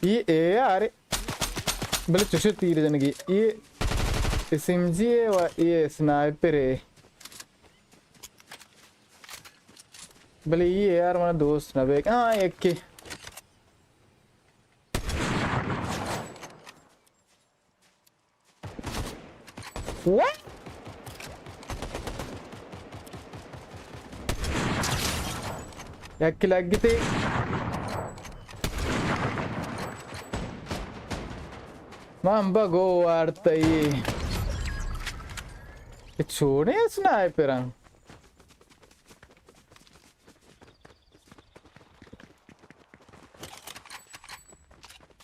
اے اے آر اے۔ بلے چوشیں تیر جنگی۔ اے ایس ایم جی اے و اے اسنائپر اے۔ بلے اے اے آر من دوست نہ بیگ۔ ہاں، یکے۔ What? یک لگتی۔ من بگو وارتئی۔ اے چونے اسنائپراں۔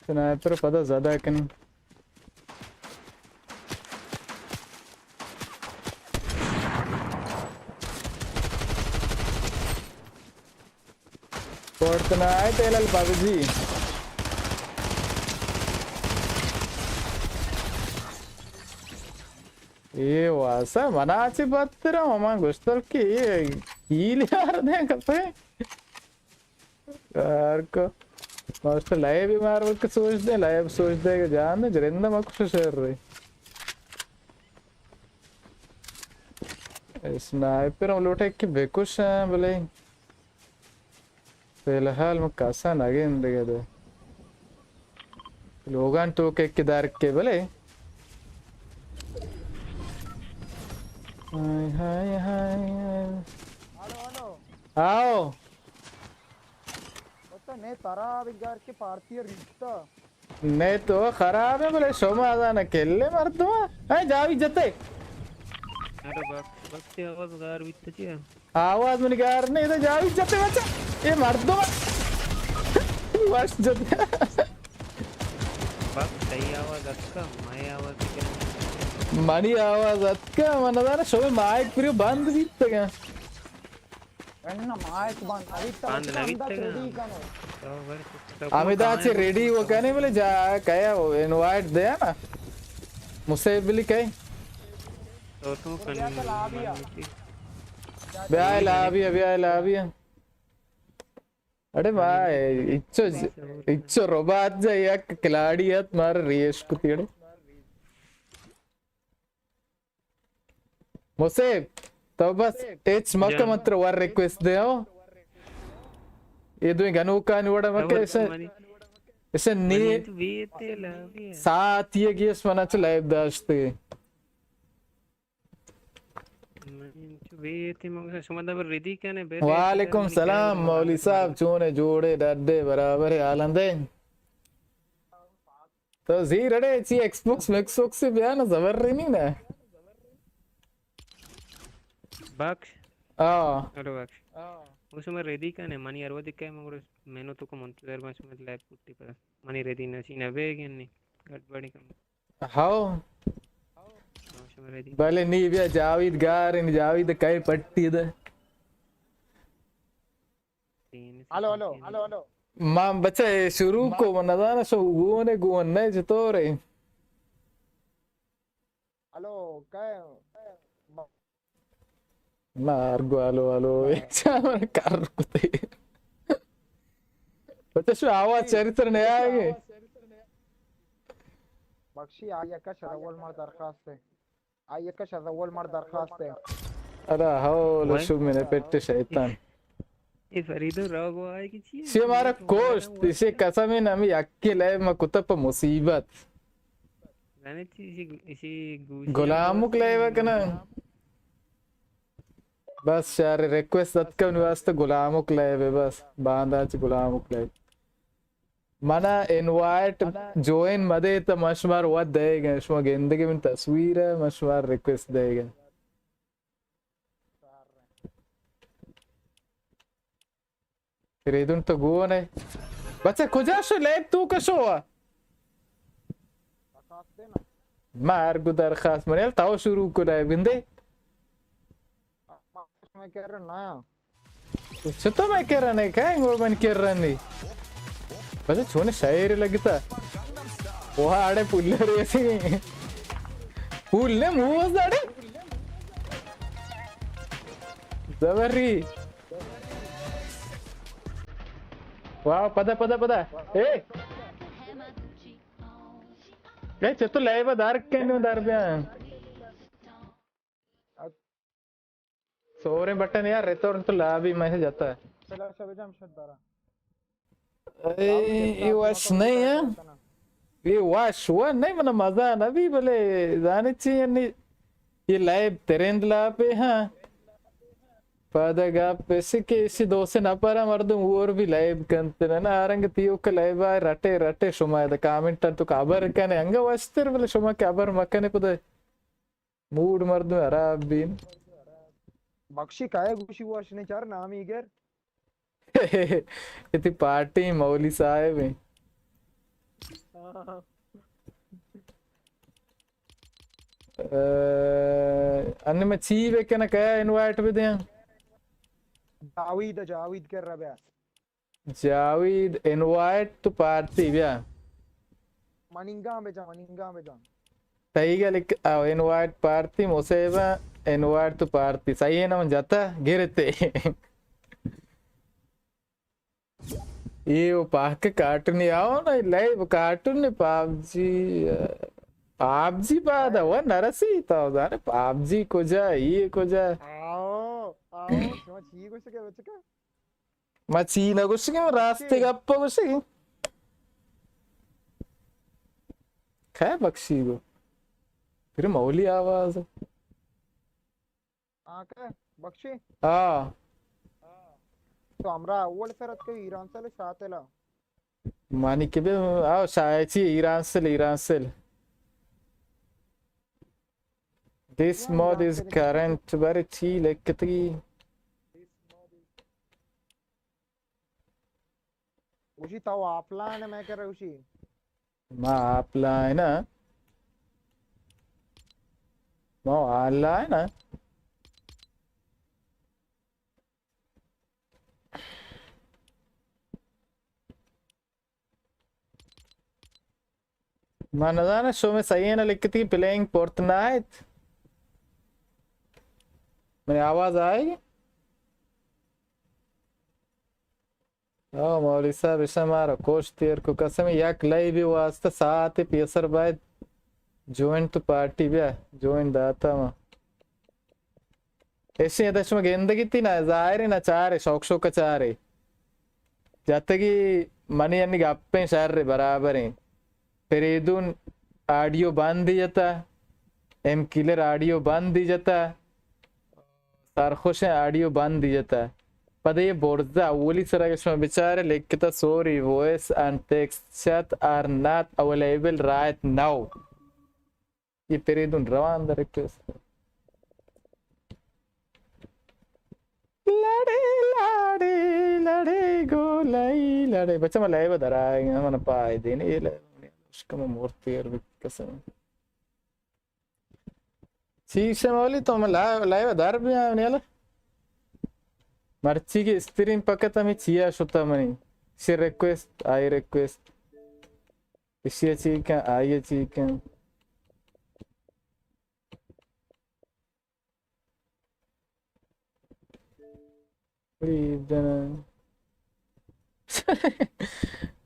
سنائپر پدا زدہ کنی۔ فورتنائٹ اے لال پبجی۔ اے واسا منا چی بدتر ہوں، من گوشتل کہ اے کیل یار دیں کپے۔ یار کو ماسٹر لائیو بھی مار وقت سوچ دے، لائیو سوچ دے کہ جان دے، جرندہ ما کچھ شر رہی۔ اسنائپر ہم لوٹے کہ بکش ہیں، بلے فی الحال من کسا نہ گندگا دے۔ لوگان تو کہ کہ در کے بلے۔ Hi, hi, hi, hi. Hello, hello. آؤ۔ او تو نے ترا بگر کے پارتی ریتا۔ نے تو خراب ہے، بلے شما آزانا کلے مردم۔ اے جاوی جتے۔ ارے بس، بس کے آواز گار بیت چیا؟ آواز منی گار نہیں، تو جاوی جتے بچا۔ اے مردم۔ وش جتے۔ بس صحیح آواز اتکا، مئے آواز کیا؟ منی آواز اتکا، من نہ زاناں، شما مائک پریو بند بیتگا۔ اناں مائک بند نہ بیتگ، بند نہ بیتگ۔ ریڈی کنو۔ تو بر-، تو ہمدا چہ ریڈی وکنے بلے جا کیا انوائٹ دے نا۔ مسے بلی کئی۔ تو تو کن بیا لابی، بیا لابی۔ اڑے ما اچو، اچو ربات جا یک کلاڑی ات مار ریش کتی اڑے۔ مصیب، تو بس ہچ مکہ، من ترا ور ریکویسٹ دے ہو۔ اے دوئیں گنوکانی وڑا مکہ، اسے، اسے نی ساعت یہ گیس منا چ لائیو داشتے۔ وعلیکم سلام مولوی صاحب، چونے، جوڑے، ڈڈے، برابر ہے، حالندے؟ تو زیر اڑے چی ایکس بوکس میکس بوکس سے بیا نا، زبر رہی نہیں نا۔ بخش۔ آ۔ ہلو بخش۔ او شما ریڈی کنے، منی ہر وقت کہے، مگر مینو تو کو منتظر باں، شما لائیو پٹی پر۔ منی ریڈی نشی نہ بیگن نی۔ گڑبڑی کم۔ ہاؤ۔ او شما ریڈی۔ بلے نی بیا جاوید گار، نی جاوید کئے پٹی دے۔ Hello, hello, hello, hello. ما بچہ اے شروع کو، من نزاناں شو گون اے، گون نہ، چطور اے؟ ہلو، کئے؟ نہ، ہر گو ہلو، ہلو، کر کتے۔ بچہ شو آواز چریتر نہیں آئے گے۔ بخشی، آئی ءَ کش، از اول مار درخواست ہے۔ آئی ءَ کش، از اول مار درخواست ہے۔ ارا حول وای۔ شو میرے پیٹ شیطان۔ اے فریدو رو گو آئے کہ چی؟ شی مارا کوشت، شی قسم نامی یکی لائیو ما کتا پہ مصیبت۔ زانے چی، اسی، اسی گوشی غلامک لائیو کنا۔ بس شار ریکویسٹ دات کن واسطہ غلامک لائیو، بس باندا چی غلامک لائیو۔ منا انوائٹ جوائن مدے تو من شمار وت دئیگ ءَ، شما گندگے من تصویر ءَ، من شمار ریکویسٹ دئیگ ءَ۔ فریدون تو گون ئے۔ بچہ کجا شو؟ لائیو تو کشو؟ مار گو درخواست منیل تاو شروع کو لائیو گندے۔ چطور میں کر رہا نا؟ چطور میں کر رہا نہیں؟ کہیں گو من کر رہا نہیں۔ بس چھونے شاعر لگتا۔ وہ آڑے پول ریسی۔ پول نے موز آڑے۔ زبری۔ واہ، پدا، پدا، پدا۔ اے۔ اے، چطور لائیو دار کنو دار بیا۔ سوریں بٹن یار، ریتورن تو لابی میں جاتا ہے۔ چلا شب جام شد دارا۔ اے، اے وش نہیں ہے۔ اے وش ہوا نہیں، من مزہ نہ بھی بلے زانے چی یعنی یہ لائیو ترند لاپے ہاں۔ پدا گپ ایسی کہ ایسی دو سے نفر مردم اور بھی لائیو کنتے نا، آرنگ تیو کہ لائیو آئے رٹے رٹے شما دا کامنٹ تو خبر کنے انگا وشتر بلے شما خبر مکنے پدے۔ موڈ مردم خراب بین۔ بخشی کائے گوشی وش نے چار نامی گر۔ اتی پارٹی مولی صاحب ہیں۔ اے، ان میں چی بکن کیا انوائٹ بھی دیں؟ جاوید، جاوید کر رہا بیا۔ جاوید انوائٹ تو پارٹی بیا۔ مننگا بجا، مننگا بجا۔ تئیگ ءَ لکھ، او، انوائٹ پارٹی، مصیبہ، انوائٹ تو پارٹی۔ صحیح ہے نا، من جاتا گرتے۔ اے وہ پاک کارٹون آؤ نا، لائیو کارٹون نے پاب جی، پاب جی بعد وہ نرسی تو زانے پاب جی کجا، یہ کجا۔ آؤ، آؤ، شما چی گوشت کہ بچکا؟ ما چی نہ گوشگی، ما راستی گپ گوشگی۔ کئے بخشی گو؟ پھر مولی آواز۔ آ، کئے بخشی؟ ہاں۔ تو ہمرا اول سرت کہ ایران سل شاتلا۔ مانی کہ بے، آ، شاید چی ایران سل، ایران سل۔ This mod is current، بارے چی لکھتگی؟ گوشی تو آفلائن میں کرے گوشی۔ ما آفلائن ہاں۔ ما آنلائن ہاں۔ من نزاناں شمے سئیاں لکھتی پلینگ فورتنائٹ۔ منی آواز آئے گی؟ او مولوی صاحب، ایشاں مارا کوش تیر کو قسم، یک لائیوی واسطہ ساعت پیسر باید جوائن تو پارٹی بیا، جوائن داتا ما۔ ایشی ادا شما گندگی تی نا، ظاہر ہے نا چارے، شوق شوق چارے۔ جتگی منی انی گپیں شر برابریں۔ پریدون آڈیو بند جتا، ایم کلر آڈیو بند جتا، سرخوشیں آڈیو بند جتا۔ پدا یہ برزا اولی سرا کہ شما بچارے لکھتا، sorry, voice and text chat are not available right now. یہ پریدون روان در ریکویسٹ۔ لڑے، لڑے، لڑے، گولائی، لڑے۔ بچہ، من لائیو در آئے، من پائے دین، یہ لائیو، اشکم مورتی ار بکسم۔ چی شمولی تو من لائیو، لائیو در بیاں، نیلا۔ مرچی کہ استریم پکت ہمیں چیا شتا منی۔ شی ریکویسٹ، آئی ریکویسٹ۔ ایشی ءَ چی کن، آئی ءَ چی کن۔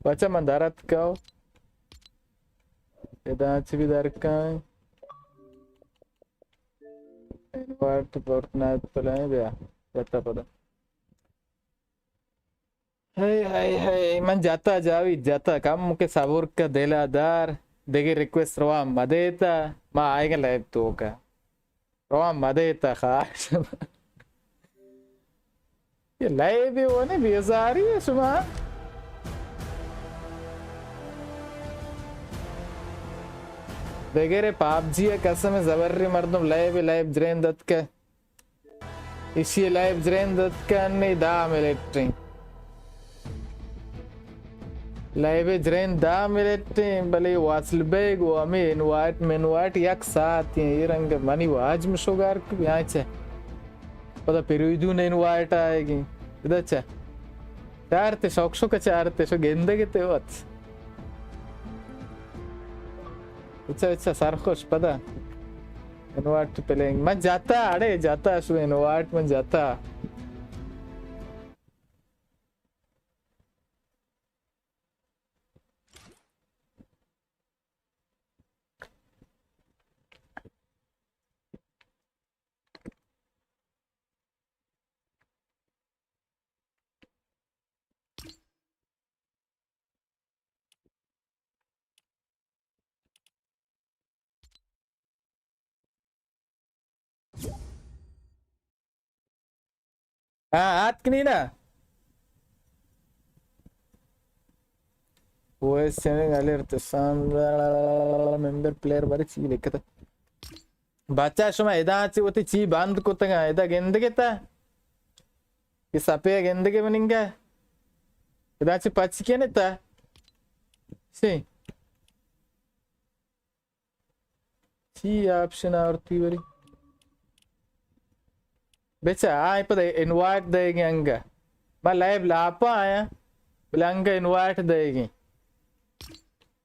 بچہ من در اتکاں۔ ادا چی بھی درکائیں؟ انوائٹ فورٹنائٹ پلائیں بیا۔ جتا پدا۔ ہائے، ہائے، ہائے، من جتا جاوید، جتا۔ کم کہ صبر کا دلا دار، دگہ ریکویسٹ روا مدیتا، ما آئیگا لائیو توکا۔ روا مدیتا خواہش۔ یہ لائیو بھی وہ نہیں، بیزاری ہے شما۔ بغیر پاب جی قسم زبر مردم لائیو، لائیو جرین دت کے۔ ایشی ءِ لائیو جرین دتکن نی دہ منٹ ایں۔ لائیو جرین دہ منٹ ایں، بلے واصل بیگ و ہمے انوائٹ منوائٹ یک ساعت ایں۔ اے رنگ منی واجم شوگار کہ بیاں چہ۔ پدا پریدون انوائٹ آئیگی۔ ادا چہ۔ چارتے شوق شوق چارتے شو گندگ تے وت۔ اچھا، اچھا، سرخوش پدا۔ Invite playing. من جاتا، اڑے جاتا، شو انوائٹ من جاتا۔ ہاں، آتکنی نا۔ وائس سینڈنگ الرٹ ساؤنڈ ممبر پلیئر بارے چی لکھتا؟ بچا شما ادا چی وتی چی بند کتگا، ادا گندگتا؟ یہ سپے گندگے مننگا؟ ادا چی پچ کنے تا؟ سی۔ چی آپشن آورتی وری؟ بچا، آئی پدا انوائٹ دئیگی انگا۔ ما لائیو لاپا آیا، بلے انگا انوائٹ دئیگی۔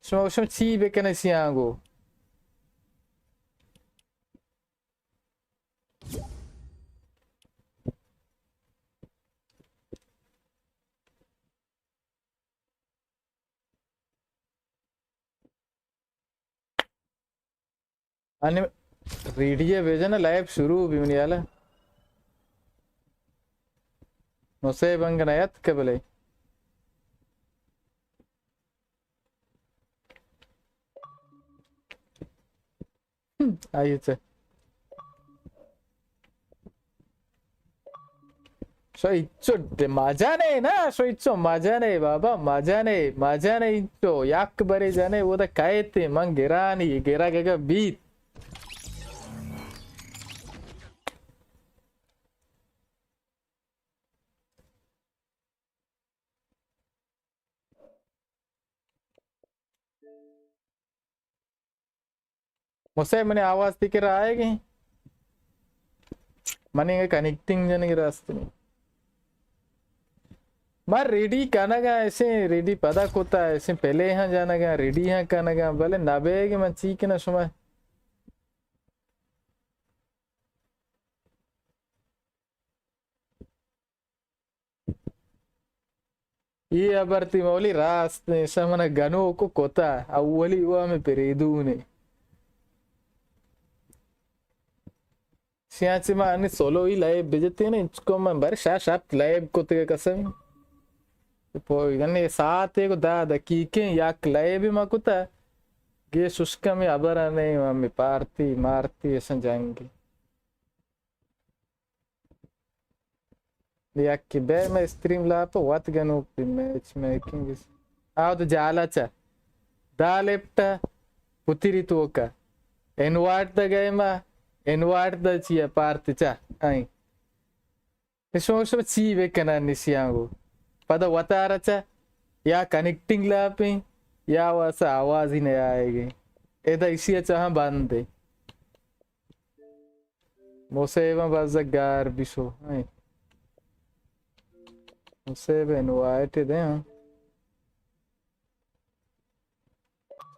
شما، شما چی بکنے سیاں گو؟ انی ریڈی ءَ بجن، لائیو شروع بی منی حالا۔ مسے بنگ نیت کہ بلے۔ آئی چہ۔ شو اچو ڈ-، مزہ نے نا، شو اچو مزہ نے بابا، مزہ نے، مزہ نے اچو، یک برے جنے، وہ دا کہتے، من گرانی، گرا گگا بیت۔ مسے منی آواز تئی کرا آئیگی؟ منی انگا کنیکٹنگ جنگی راست نہیں۔ ما ریڈی کنگا، ایسے ریڈی پدا کتا، ایسے پہلے ہاں جانگا، ریڈی ہاں کنگا، بلے نبے کہ من چی کنا شما۔ اے ہبر تئی مولی راست، ایشاں منا گنوک کتا، اولی وا ہمے پریدونے۔ شیاں چہ ما انی سولو ای لائیو بجتین، انچکو من بر شش ہپت لائیو کتگ قسم۔ پوئی گنے ساعتے کو دہ دقیقے یک لائیو ما کتا۔ گے ششکا ہمے ہبر نہیں، ہمے پارتی مارتی ایشاں جنگی۔ یکے بے مئے اسٹریم لاپ وت گنوک بی میچ میکنگ۔ آ تو جالا چا۔ دا لیپٹا پتری توکا۔ انوائٹ دا گئے ما۔ انوائٹ دا چیا پارت چا۔ آئیں۔ شما، شما چی بکنن نشیاں گو۔ پدا وتارا چا۔ یا کنیکٹنگ لاپیں۔ یا واسا آوازی نہ آئے گی۔ ادا اشی چاہاں بند ہے۔ مصیباں بزگ گار بشو۔ ایں۔ مصیب انوائٹ دے ہاں۔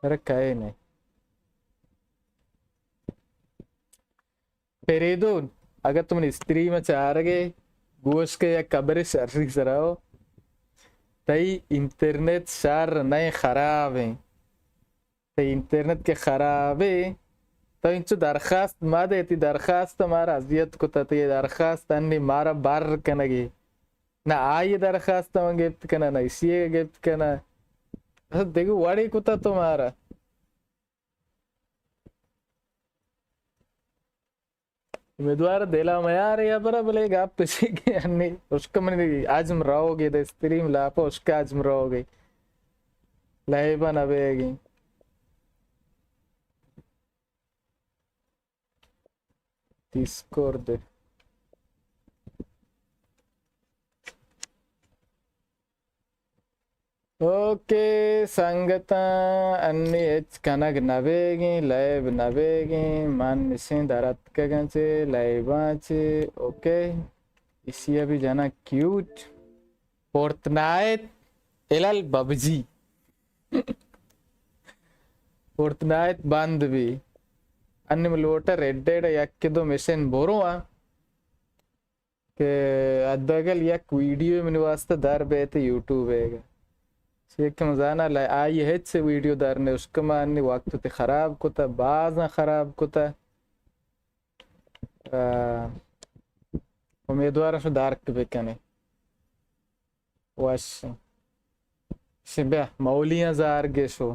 ارے کئے نے۔ پریدون، اگر تو منی اسٹریم چارگے، گوش کے یک خبر شری سرا ہو۔ تئی انٹرنیٹ شر نہیں، خراب ہیں۔ تئی انٹرنیٹ کہ خرابے، تو انچو درخواست مہ دے، تئی درخواست مارا اذیت کتا، تئی درخواست انی مارا بر کنگی۔ نہ آئی درخواست من گپت کناں، نہ اسی گپت کناں۔ بس دگہ وڑے کتا تو مارا۔ امیدوار دلا میار یا برا، بلے گپ تشی کہ انی اشک منی عزم روگے، دے استریم لاپا اشک عزم روگے۔ لائبا نہ بیگی۔ ڈسکورڈ۔ اوکے سنگتاں، انی ہچ کنگ نہ بیگیں، لائیو نہ بیگیں، من نشیں در اتکگاں چے لائیواں چے۔ اوکے، اسی ءَ بھی جناں کیوٹ۔ فورتنائٹ الل پبجی۔ فورتنائٹ بند بی۔ انی من لوٹاں ریڈ ڈیڈ یک دو مشن برواں کہ حداقل یک ویڈیو منی واسطہ در بیت یوٹیوب ءَ۔ چیا کہ من زاناں ل-، آئی ہچ ویڈیو در نے، اشکما انی وقت تے خراب کتا، بازاں خراب کتا۔ آ، امیدوارم شو درک بکنی۔ وش۔ شی بیا، مولیاں زار گشو۔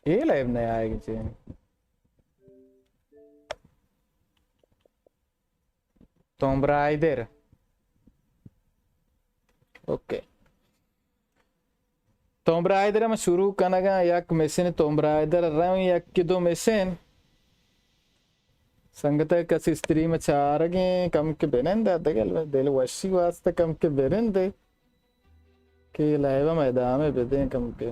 اے لائیو نہ آئے گی چے۔ توم برائیدر۔ اوکے۔ توم برائیدر ءَ من شروع کنگاں، یک مشن توم برائیدر ءَ رویں، یک کہ دو مشن۔ سنگت ءَ کسی استریم چارگیں، کم کہ بنند ءَ دگہ دل وشی واسطہ کم کہ بنند ءَ کہ لائیو ءَ ما ادامہ بدیں کم کہ۔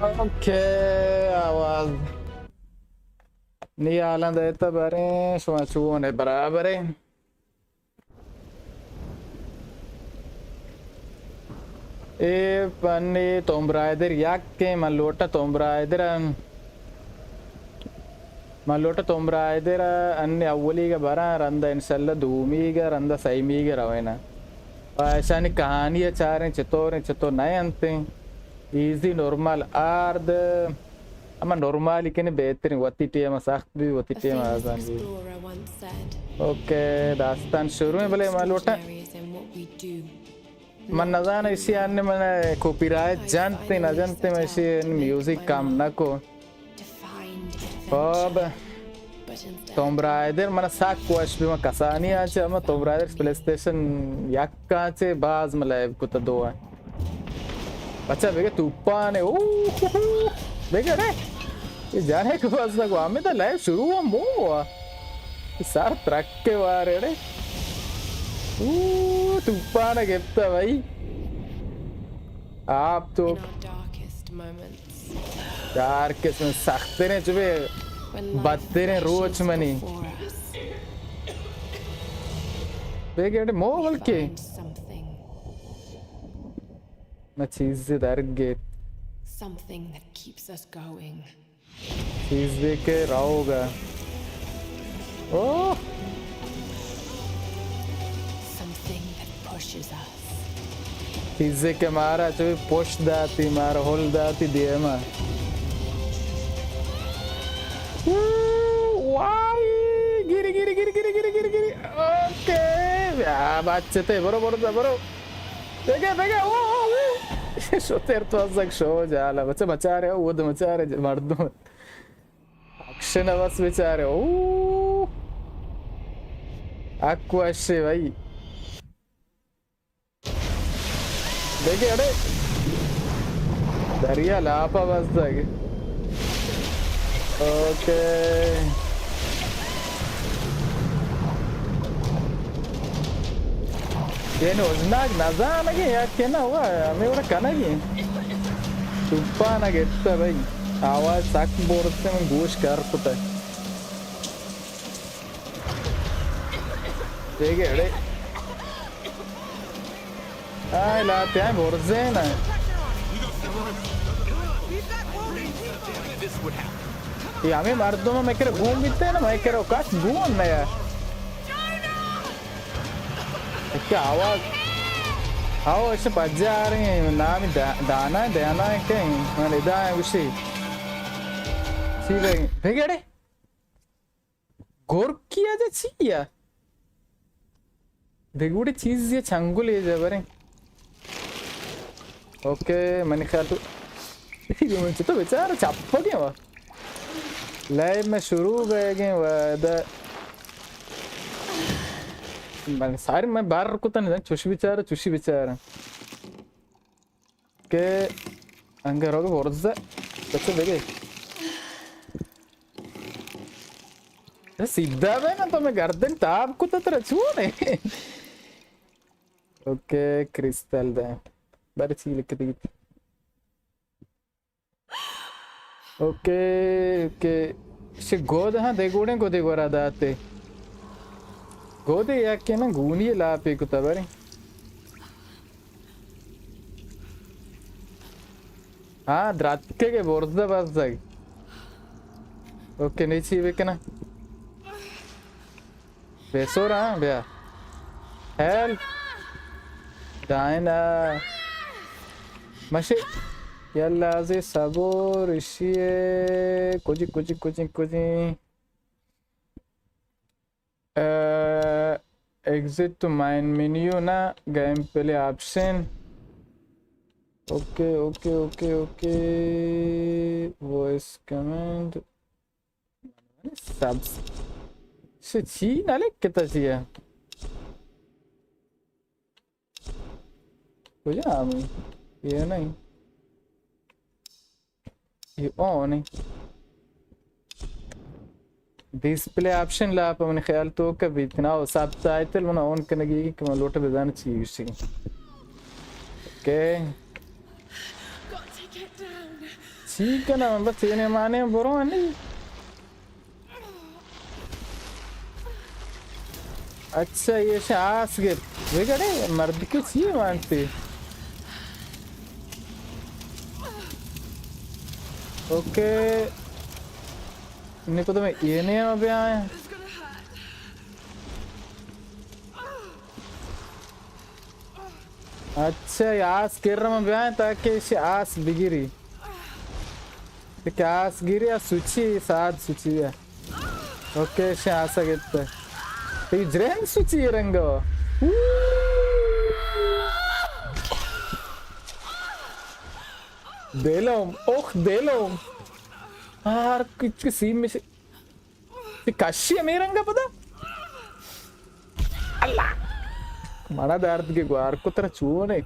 اوکے، آواز نی حالاں دیتا بریں، شما چون برابر ہیں۔ اے پنی توم برائیدر یک کہ من لوٹاں توم برائیدر ءَ، من لوٹاں توم برائیدر ءَ انی اولیگ ءَ براں، رندا انشاءاللہ دومیگ ءَ، رندا سیمیگ ءَ رویناں۔ و ایشانی کہانی ءَ چاریں چطور ایں، چطور نہ انت ایں۔ Easy, normal, hard. اما نارمالی کنی بہترین، وتی ٹیم سخت بی، وتی ٹیم آسان بی۔ اوکے، داستان شروع ایں، بلے ما لوٹاں۔ من نزاناں ایشی آنے من کاپی رائٹ جنت نہ جنت، من ایشی میوزک کم نہ کو۔ خب، توم برائیدر من سک وش بی، من کسانی آنچہ، اما توم برائیدر پلے اسٹیشن یک آنچہ باز من لائیو کتا دو آن۔ بچہ بگے توپانے، اوہ، بگے رے۔ یہ جانے کو بس نہ کو، ہمیں تو لائیو شروع ہوا مو ہوا۔ سر ترک کے وارے رے۔ اوہ، توپانا گپتا بھائی۔ آپ تو ڈارکسٹ، سخت تریں چوبے بدتریں روچ منی۔ بگڑ مو بلکہ۔ میں چیز در گیت۔ چیزے کہ روگ ءَ۔ اوہ! چیزے کہ مارا چو پشت داتی، مارا ہل داتی دیما۔ اوہ، وائی! گری، گری، گری۔ اوکے۔ بیا بچتے، برو، برو، برو۔ بگے، بگے، اوہ، اوہ، اوہ۔ شتر تو ازک شو جالا۔ بچہ، بچارے، اود مچارے، مردم۔ اکشن بس بیچارے۔ اوہ۔ اک وشے بھائی۔ دیکھے اڑے۔ دریا لاپا بس تک۔ اوکے۔ یعنی وژناک نزانگیں یا کہ نہ، وا ہمے وڑا کنگیں۔ توپان گپتہ بھائی، آواز سک برتے، من گوش کر کتہ۔ دیگہ اڑے۔ آئے لاتے آئے برزے نا۔ یہ ہمیں مردم میں کرے گون بیتے نا، میں کرے کس گون نہ یار۔ کہ آواز، آو، ایسے پجاریں، نامی دا-، دانا ہے، دیانا ہے کہیں، من ادا ہے اسی۔ سی بھائی، بھگڑے؟ گورکی ءَ چہ چی ءَ؟ دگہ وڑیں چیزے، چنگلے جبریں۔ اوکے، منی خیال تو، من چہ تو بچار چپگیں وا۔ لیب میں شروع بیگیں وا، دا من ساری میں بار کتا نہیں، چوشی بچار، چوشی بچار۔ کہ انگہ روگ برز، بچہ بگے۔ سیدھا بے نا، تو میں گردن تاب کتا ترا چونے۔ اوکے، کرسٹل دے۔ بارے چی لکھ دیت۔ Okay, okay. شے گود ہاں دے گوڑیں گودے گورا داتے۔ گودے یا کہ نا گونی لاپے کتا بارے۔ ہاں، دراتکگ ءَ برزہ بزگ۔ اوکے، نی چی بکناں؟ بے سور، ہاں، بیا۔ ہیلپ۔ ڈائنا۔ مشے۔ یلا ازے صبر، اشی ءَ۔ کجی، کجی، کجی، کجی۔ ایگزٹ ٹو مین مینیو نا، game play option. Okay, okay, okay, okay. Voice comment. سبس۔ سے چی نہ لکھتا چی ہے؟ کجا ہمیں؟ یہ نہیں۔ یہ آن ہے۔ ڈسپلے آپشن لاپ من خیال تو کہ بیت نا، او سب ٹائٹل من آن کنگی کہ من لوٹ بزان چی گوشی۔ اوکے۔ چی کناں من بس یہ مانے برو نہیں۔ اچھا، یہ شے آس گپت۔ بگڑے، مرد کے چیئے مانتے؟ اوکے۔ نی پتہ میں یہ نہیں ہم بیائیں۔ اچھا، یہ آس گر میں بیائیں تاکہ اسے آس بگیری۔ کہ آس گیری، آ سوچی، ساد سوچی ہے۔ اوکے، شے آسا گپت۔ تئی جرین سوچی رنگا۔ دلم، اوخ دلم۔ ہر کچھ کے سین میں سے، کشی ہمیں رنگا پدا۔ اللہ۔ منا درد کے گوار کو ترا چونے۔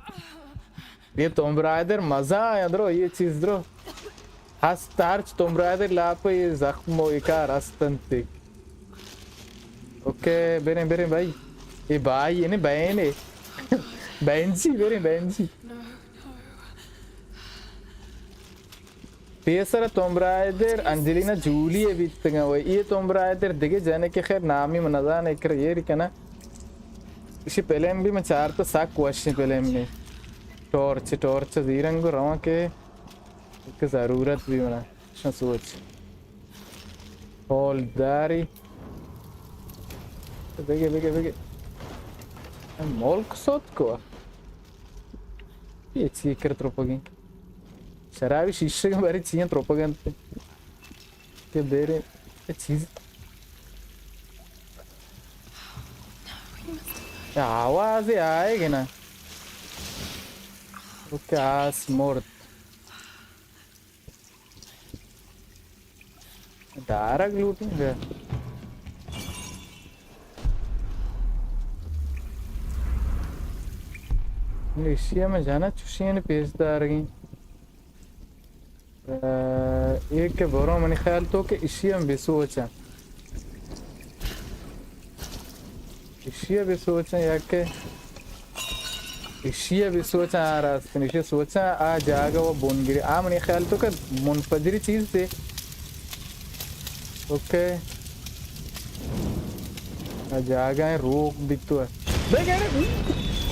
یہ توم برادر مزہ آیا درو، یہ چیز درو۔ ہست ہرچ توم برادر لاپ یہ زخم و اکار ہستنتی۔ اوکے، بریں، بریں بھائی۔ یہ بھائی ہے نا، بہن ہے۔ بہن جی، بریں بہن جی۔ پیسر توم برادر انجلینا جولی ء بیتگاں و اے توم برادر دگہ جنکے، خیر نامی من نزاناں، اکر ایر کناں۔ ایشی پلم بھی من چارتا، سک وشیں پلم بھی۔ ٹارچ، ٹارچ زیرنگ و رواں کہ، کہ ضرورت بھی منا۔ شن سوچ۔ ہولداری۔ بگے، بگے، بگے۔ ملک سوت کو۔ یہ چی کر تروپگیں؟ شرابی شیشگ باری چیاں تروپگنت۔ کہ بیرے چیز آواز آئے گے نا۔ اوکے، آس مرد۔ دارگ لوٹیں گے۔ ایشی ہمیں جانا چوشیں پیش دارگیں۔ اے کہ برو منی خیال تو کہ اشی ہم بہ سوچاں۔ اشی بہ سوچاں یا کہ اشی بہ سوچاں، آ راست، اشی سوچاں، آ جاگہ و بنگری۔ آ منی خیال تو کہ منفجری چیز دے۔ اوکے۔ آ جاگہ ءَ روک بیتو. بگڑ.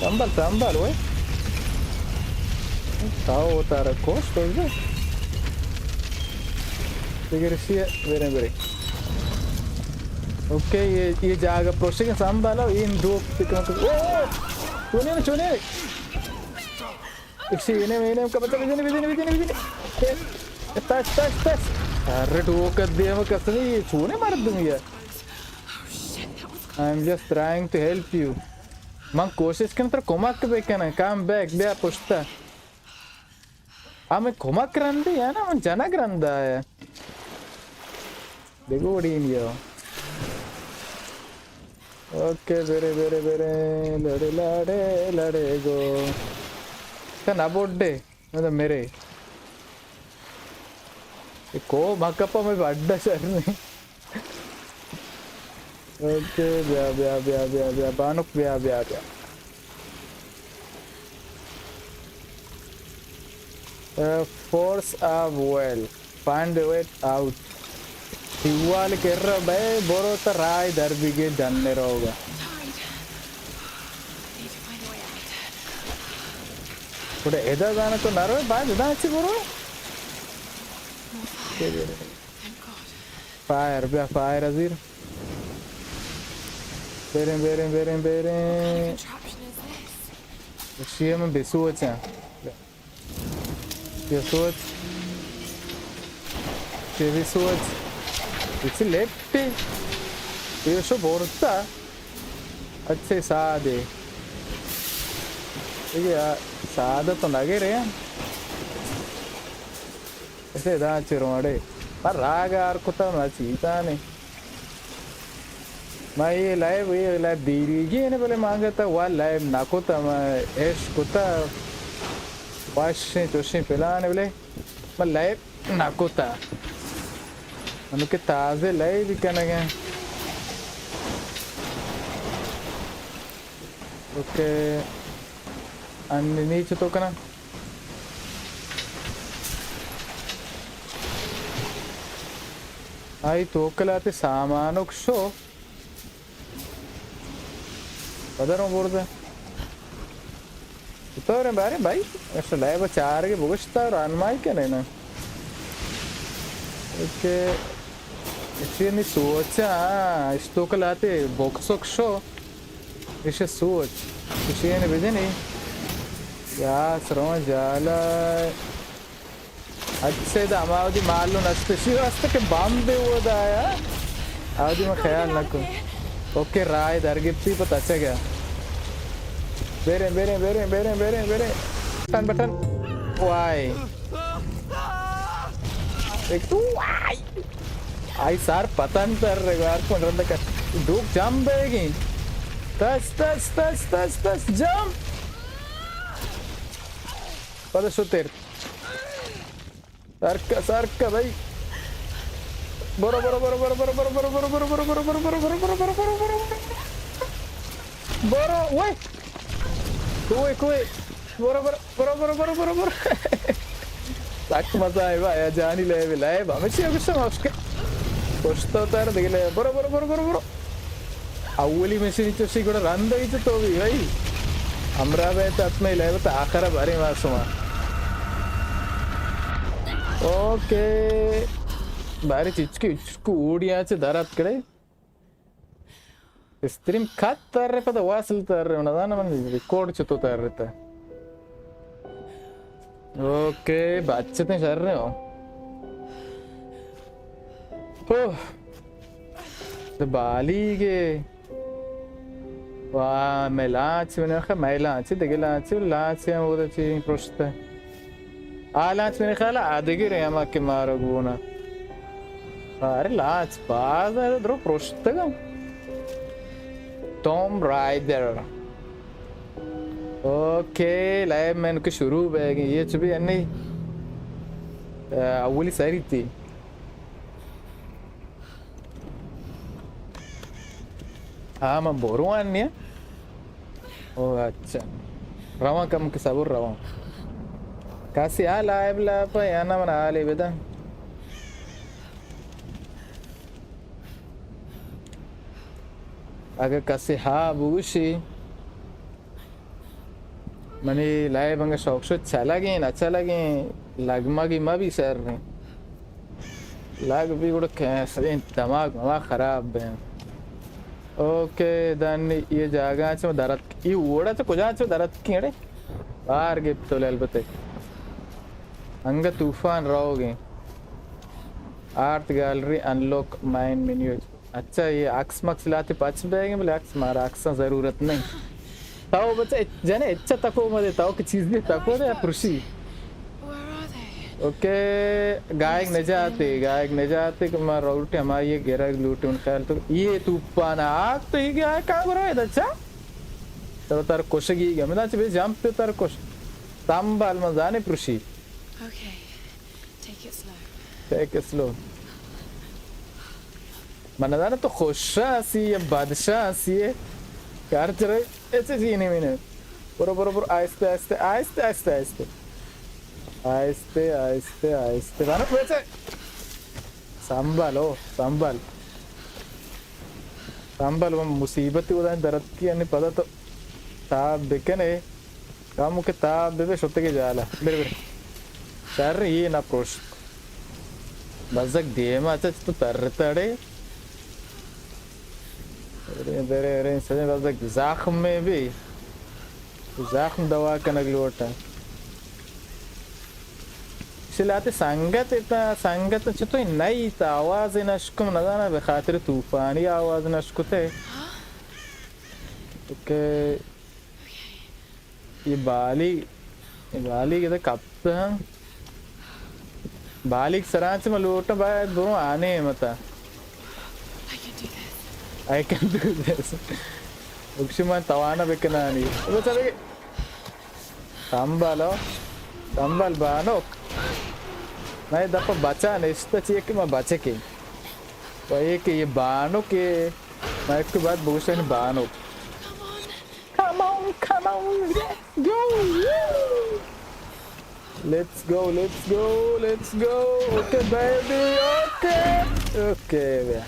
سنبھال، سنبھال اوئے. تاو تارا کوش تو دے. بگڑ سی، بریں، بریں. اوکے، یہ، یہ جاگہ پروشے کے سنبھالو، ان دو پکن. او! چونے، چونے. اسی، وینے، وینے، کا بچا، وینے، وینے، وینے، وینے. تاش، تاش، تاش. ارے ڈوک دے ہم کسنی، یہ چونے مردم یہ. I am just trying to help you. من کوشش کنم ترا کمک بکنم. Come back، بیا پشتا. ہمیں کمک رندی ہے نا، من جنگ رندا ہے. بگوڑین یا. اوکے، برے، برے، برے، لڑے، لڑے، لڑے گو. کنا بوڈے. مطلب میرے. یہ کو مکپا میں بڑا شر نہیں. اوکے، بیا، بیا، بیا، بیا، بیا، بانک، بیا، بیا، بیا. Uh, force a well. Find a way out. تیوال کر بے، برو تا رائے در بگے ڈن روگا. گڑا ادا زاناں تو نہ روئے، باید ادا چی برو؟ فائر، بیا فائر ازیر. بریں، بریں، بریں، بریں. اشی ءَ من بسوچاں. بسوچ. چی بسوچ؟ اچ لیفٹ. یہ شو بورتا. اچھے سادے. دیکھیے، آ، سادہ تو نہ گرے. اسے دا چروں اڑے. پر راگ آر کتا ما چیتا نے. ما یہ لائیو، یہ لائیو دیریگی نے، بلے مانگتا وا لائیو نہ کتا، ما ایش کتا. واشیں چوشیں پلان بلے. ما لائیو نہ کتا. انو کہ تازہ لائیو کنگا. اوکے. انی نیچ تو کنا. آئی توکلاتے سامانک شو. پدروں برد. تو رے بارے بھائی، اش لائیو چار کے بگشتا رانمائی کنے نا. کہ اشی نی سوچا، اش توکلاتے بکسک شو. اش سوچ. اشی نے بجنی. یا سروں جالا. اچھا، ادا ہما وتی مالو نشت، شی واسطہ کہ بمب بے وہ دایا. آدی من خیال نہ کن. اوکے، رائے در گپتی پہ تچگا. بریں، بریں، بریں، بریں، بریں، بریں. Button, button. وائے. ایک تو وائے. آئی سار پتن تر رگار کن رند کر. ڈوک جم بیگی. تس، تس، تس، تس، تس، جم. پدا شتر. سرکا، سرکا بھائی. برو، برو، برو. برو، اوئے. کوئے، کوئے. برو، برو، برو. سک مزہ آئے بھائی، جانی لائیو، لائیو. ہمیشہ گشتم اشکے. پشتو تر دیگہ لائیو. برو، برو، برو، برو، برو. اولی مشینی چوشی گڑا رند ای تو بھی بھائی. ہمراہ بیت حتمی لائیو تا آخر بارے ما شما. اوکے. بارے چچکی اچکو اوڑیا چے درات کڑے. اسٹریم کت تر پدا واصل تر، نہ زاناں من ریکارڈ چتو تر تا. اوکے، بچتیں شر ہو. اوہ. تو بالی گے. واہ، مئے لانچ، من آخر مئے لانچ، دگہ لانچ، لانچ ہم اودا چی پرشتہ. آ لانچ من خیال آ دگہ رے ہما کہ مارا گونا. ارے لانچ باز ہے، درو پرشتگا. Tom rider. اوکے، لائیو من کہ شروع بے گی، یہ چھ بھی انی، آ، اولی سری تھی. ہاں، من بوروان نیا. او اچھا. رواں کم کہ صبر رواں. کسی حال آئے بلا پا یا نہ من حالے بدا. اگہ کسے ہا بگوشی، منی لائب انگہ شوق شد چلگیں، نہ چلگیں، لگمگی مہ بی شریں۔ لگ بی گڑا کیسریں دماغ مما خراب بیں۔ اوکے، دن یہ جاگہ چ درت، یہ وڑا چ کجا چ درت کیڑے؟ بار گپت البتے۔ انگہ طوفان روگیں۔ آرٹ گیلری انلوک مین مینیو۔ اچھا، یہ عکس مکس لاتے پچ بیگیں، بلے عکس مارا عکساں ضرورت نہیں۔ تو بچہ اچ-، جنے اچھا تکو مدے، تو کہ چیز بھی تکو دے پرشی۔ اوکے، گائک نجاتے، گائک نجاتے کہ ما روٹے ہمائی گرگ لوٹے ان خیال تو یہ توپانا آگ تو ہی گیا کہاں گرو ہے دچا؟ تو تر کشگی گیا، مدان چھ بے جمپ پہ تر کش۔ تنبال من زانے پرشی۔ Okay. Take it slow. Take it slow. من نزاناں تو خوش شانسی یا بد شانسی ہے۔ کار چرے ایسے جینے مینے۔ برو، برو، برو، آہستہ، آہستہ، آہستہ، آہستہ، آہستہ۔ آہستہ، آہستہ، آہستہ۔ بانک ویسے۔ سنبھالو، سنبھال۔ سنبھال، وہ مصیبت ہی ادائیں درد کی، یعنی پتہ تو تاب بکنے۔ کم کہ تاب بہ بہ شتگے جالا۔ بر بر۔ شر یہ نہ پروشت۔ بزگ دیما چہ تو تر تڑے۔ ارے، درے، ارے، سجن بزگ زخم میں بھی۔ زخم دوا کنگ لوٹا۔ سلاتے سنگت اتا، سنگت چہ تو نئی تا آواز نشکم نزانا بہ خاطر طوفانی آواز نشکتے۔ کہ یہ بالی، یہ بالی کدے کپت ہم۔ بالی سرانچ میں لوٹا باید برو آنے متا۔ I can do this۔ اکشی من توانا بکنانی۔ بس ابھی سنبھالو۔ سنبھال بانک۔ میں دپا بچا نشتا چیئے کہ میں بچکے۔ وہ یہ کہ یہ بانک ہے۔ میں ایک بعد بوشن بانک۔ Come on, come on, let's go! Let's go, let's go, let's go! Okay, baby, okay! Okay, بیا۔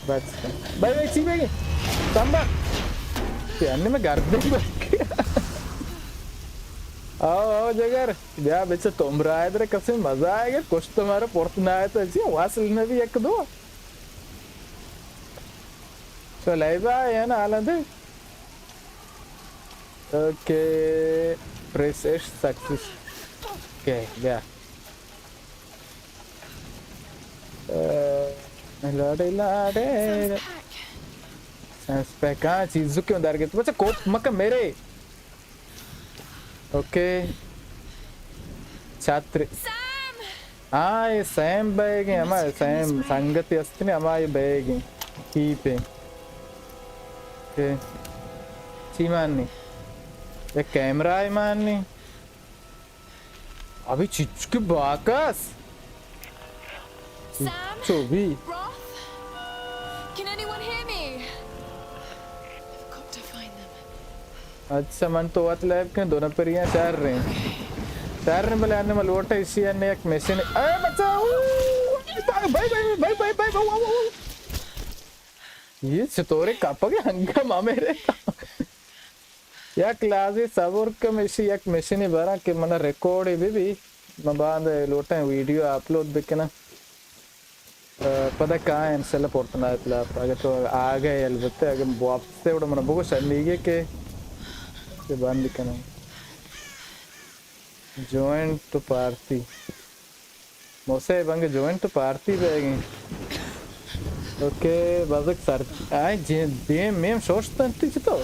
بس۔ بھائی، بھائی، چی بھائی؟ تمبا۔ کہ انی میں گردن بھائی۔ آؤ، آؤ، جگر۔ بیا، بچہ، تم رائے درے کسے مزہ آئے گا۔ کچھ تمہارا پورت نہ آئے تو اچھی واصل نہ بھی ایک دو۔ تو لائیو آئے ہیں نا، حالانکہ اوکے، پریس ایش سکسیس۔ اوکے، بیا۔ اے، لاڑے، لاڑے۔ سینس پیک، ہاں، چیز کیوں در گئے؟ تو بچہ کوپ مکہ میرے۔ اوکے۔ چھاتر۔ ہاں، اے سیم بیگ ہیں، ہما سیم سنگتی است نے، ہما اے بیگ ہیں۔ کیپ ہیں۔ اوکے۔ چی ماننی؟ یک کیمرہ ہے ماننی؟ ابھی چچکے باکس۔ Sam? چو بھی۔ Roth? Can anyone hear me? I've got to find them. اچھا، من تو وت لیب کن دو نفریاں چار رہے ہیں۔ چار رہے ہیں، بلے انّے من لوٹا اسی انّے یک مشن۔ اے بچا، او، بھائی، بھائی، بھائی۔ یہ چطورے کپگے ہنگا ماں میرے۔ یک لحظے صبر کم، ایشی یک مشنی براں کہ منا ریکارڈ بہ بی، من باند لوٹیں ویڈیو اپلوڈ بکناں۔ ء، پدا کائیں انشاءاللہ فورتنائٹ لاپ، اگر تو آگئے البتہ، اگر واپس سے وڑا منا بگو شنیگے کہ، کہ بند کناں۔ Join to party. موسیٰ بانک جوائن ٹو پارٹی بیگ ایں۔ اوکے، بزگ سر، آئیں جے-، دیم میم شوشت انت چتو؟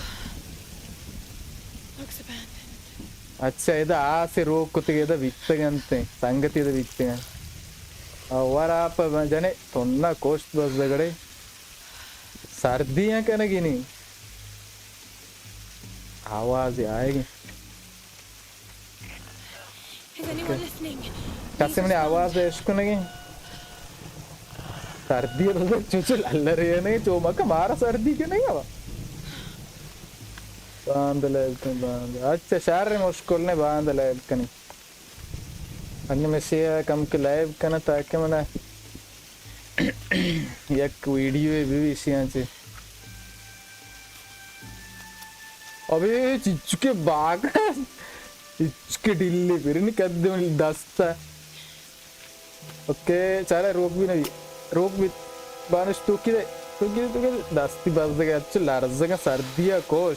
Looks abandoned. اچھا، ادا آسے روک کتگ، ادا بیتگ انت، سنگتی ادا بیتگ انت۔ آ، ور آپ جنے تنا کشت بزگڑے۔ سردی ہیں کنگی نی۔ آواز آئے گی۔ Is anyone listening? کسے منی آواز اشکنگی؟ سردی بزگ چوچو للرے نہیں، چو مکہ مارا سردی کے نہیں ہوا۔ باند لائب کن، باند۔ اچھا، شر مشکل نے، باند لائب کنی۔ انّے مشی کم کہ لائب کنا تاکہ منا یک ویڈیو بی بی سی آنچے۔ ابے چچکے باگ، چچکے ڈیلے برنی کد دست۔ اوکے، چارے روک بھی نہیں، روک بھی۔ بانش تو کی دے، تو کی دے، تو کی دے۔ دستی بزگے، اچھا لرزگا سردیا کوش۔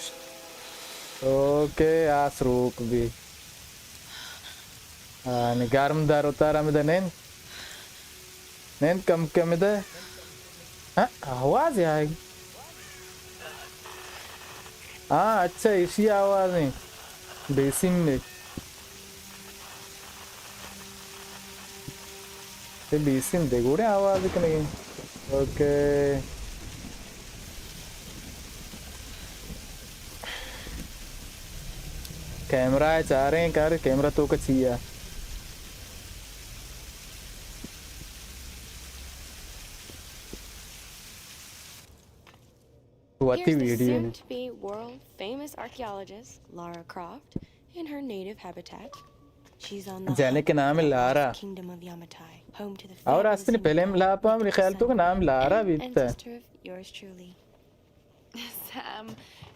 اوکے، آس روک بھی۔ آ، نی گرم در اتار ہمیں دے نین۔ نند کم کم دے۔ ہاں، آواز آئے۔ ہاں، اچھا، ایشی آواز ہیں۔ بیسن میں۔ یہ بیسن دے گوڑے آواز کنے۔ اوکے۔ کیمرہ ہے، چاہ رہے ہیں، کار کیمرہ تو کا چیا۔ وتی ویڈیو نے۔ Here's the soon-to-be world-famous archaeologist Lara Croft in her native habitat. She's on the جانے کے نام ہے لارا۔ Kingdom of Yamatai, home to the اور آستین فلم لاپا، میرے خیال تو کا نام لارا بیتا۔ Ancestor of yours truly. Sam,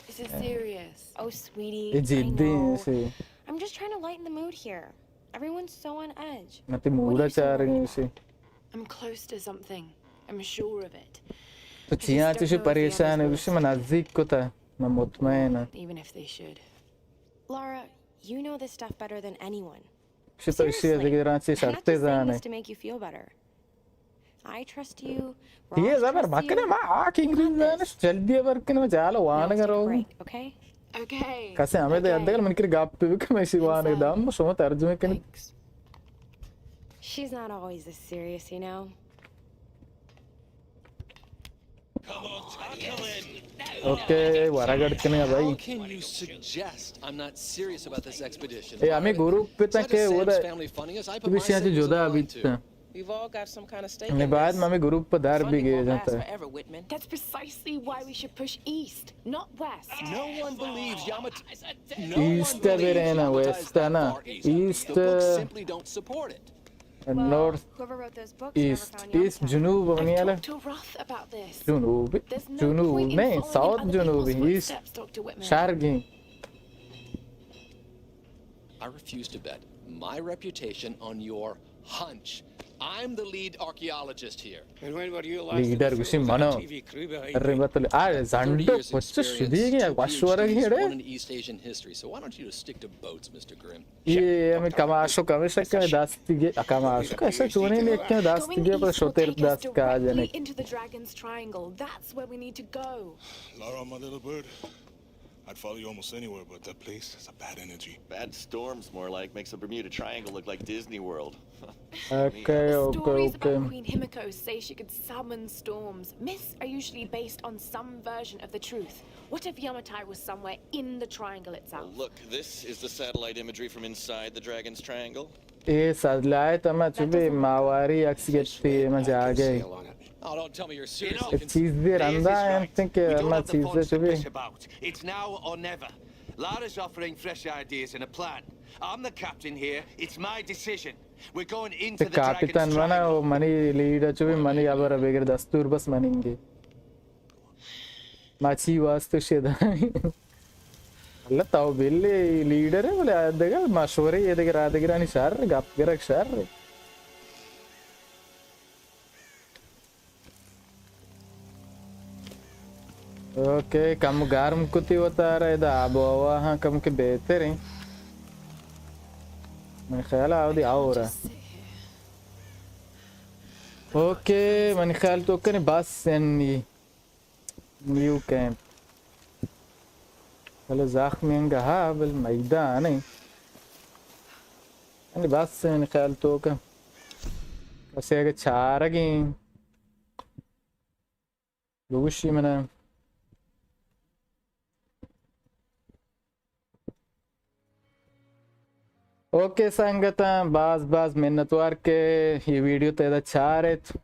this is serious. Oh, sweetie, I know. یہ جدی ہے۔ I'm just trying to lighten the mood here. Everyone's so on edge. متی موڈا چار رہی ہے۔ I'm close to something. I'm sure of it. تو چیاں چشی پریشان ہے، گوشی من نزدیک کو تا، من مطمئن ہاں۔ Even if they should. Lara, you know this stuff better than anyone. گوشی تو اشی دیگه رانچی شرطے زانے۔ Seriously, I'm not just saying this to make you feel better. I trust you. یہ زبر مکنے، ما آ کہ انگریزی زانش جلدی بر کنے، ما جال وانگ رو۔ Okay. کسے ہمیں دے ادگل من کر گپ بکن، میں اسی وانگ دم شما ترجمہ کنے۔ She's not always this serious, you know. Okay, ورا گڑ کنے بھائی۔ How can you suggest I'm not serious about this expedition? اے ہمیں گروپ پہ تک ہے، وہ دا بشیاں چ جدا بیت۔ We've all got some kind of stake in this. نباید ممی گروپ پر دار بھی گئے جاتا ہے۔ That's precisely why we should push east, not west. No one believes Yamatai. East برے نا، ویسٹ نا۔ East. The books simply don't support it. North. East. East جنوب منی آلا۔ جنوب۔ جنوب نہیں، ساؤتھ جنوب۔ ایسٹ۔ شرقی۔ I refuse to bet my reputation on your hunch. I'm the lead archaeologist here. Leader گوشی منو۔ ارے مطلب، آ زنڈو پچ شدی گیا، وشورگی ہے۔ One in East Asian history, so why don't you just stick to boats, Mister Grimm? یہ ہمیں کماشو کمشہ کہ دست دیگے، کماشو کمشہ چونے نے کہ دست دیگے پر شوتر دست کا جنے۔ Into the Dragon's Triangle. That's where we need to go. Lara, my little bird. I'd follow you almost anywhere, but that place has a bad energy. Bad storms, more like. Makes the Bermuda Triangle look like Disney World. Okay, okay, okay. The stories about Queen Himiko say she could summon storms. Myths are usually based on some version of the truth. What if Yamatai was somewhere in the triangle itself? Well, look, this is the satellite imagery from inside the Dragon's Triangle. A satellite ہما چو بی ماہواری عکس گپتی ہما جاگہ۔ Oh, don't tell me you're serious. ایک چیز دی رندا انت کہ ہما چیز چو be. It's now or never. Lara's offering fresh ideas and a plan. I'm the captain here. It's my decision. We're going into the Dragon's Triangle. کاپیتان منا و منی لیڈر چو بی، منی ابر بگر دستور بس مننگے۔ ما چی واسطہ شدائیں؟ اللہ تو بلے لیڈر ہے، بلے دگہ مشورے، یہ دگہ را دگرانی شر، گپ گرگ شر۔ اوکے، کم گرم کتی وتارا، ادا آب و ہوا ہاں کم کے بہتر ہیں۔ من خیال آودی آورا۔ اوکے، من خیال تو کنے بس انی۔ New camp. بلے زخمی انگا ہا، بل میدان ہے۔ یعنی بس ہے، من خیال تو کہ کسے اگہ چارگیں بگوشی منا۔ اوکے سنگتاں، باز باز منتوار کہ یہ ویڈیو تیدا چارت۔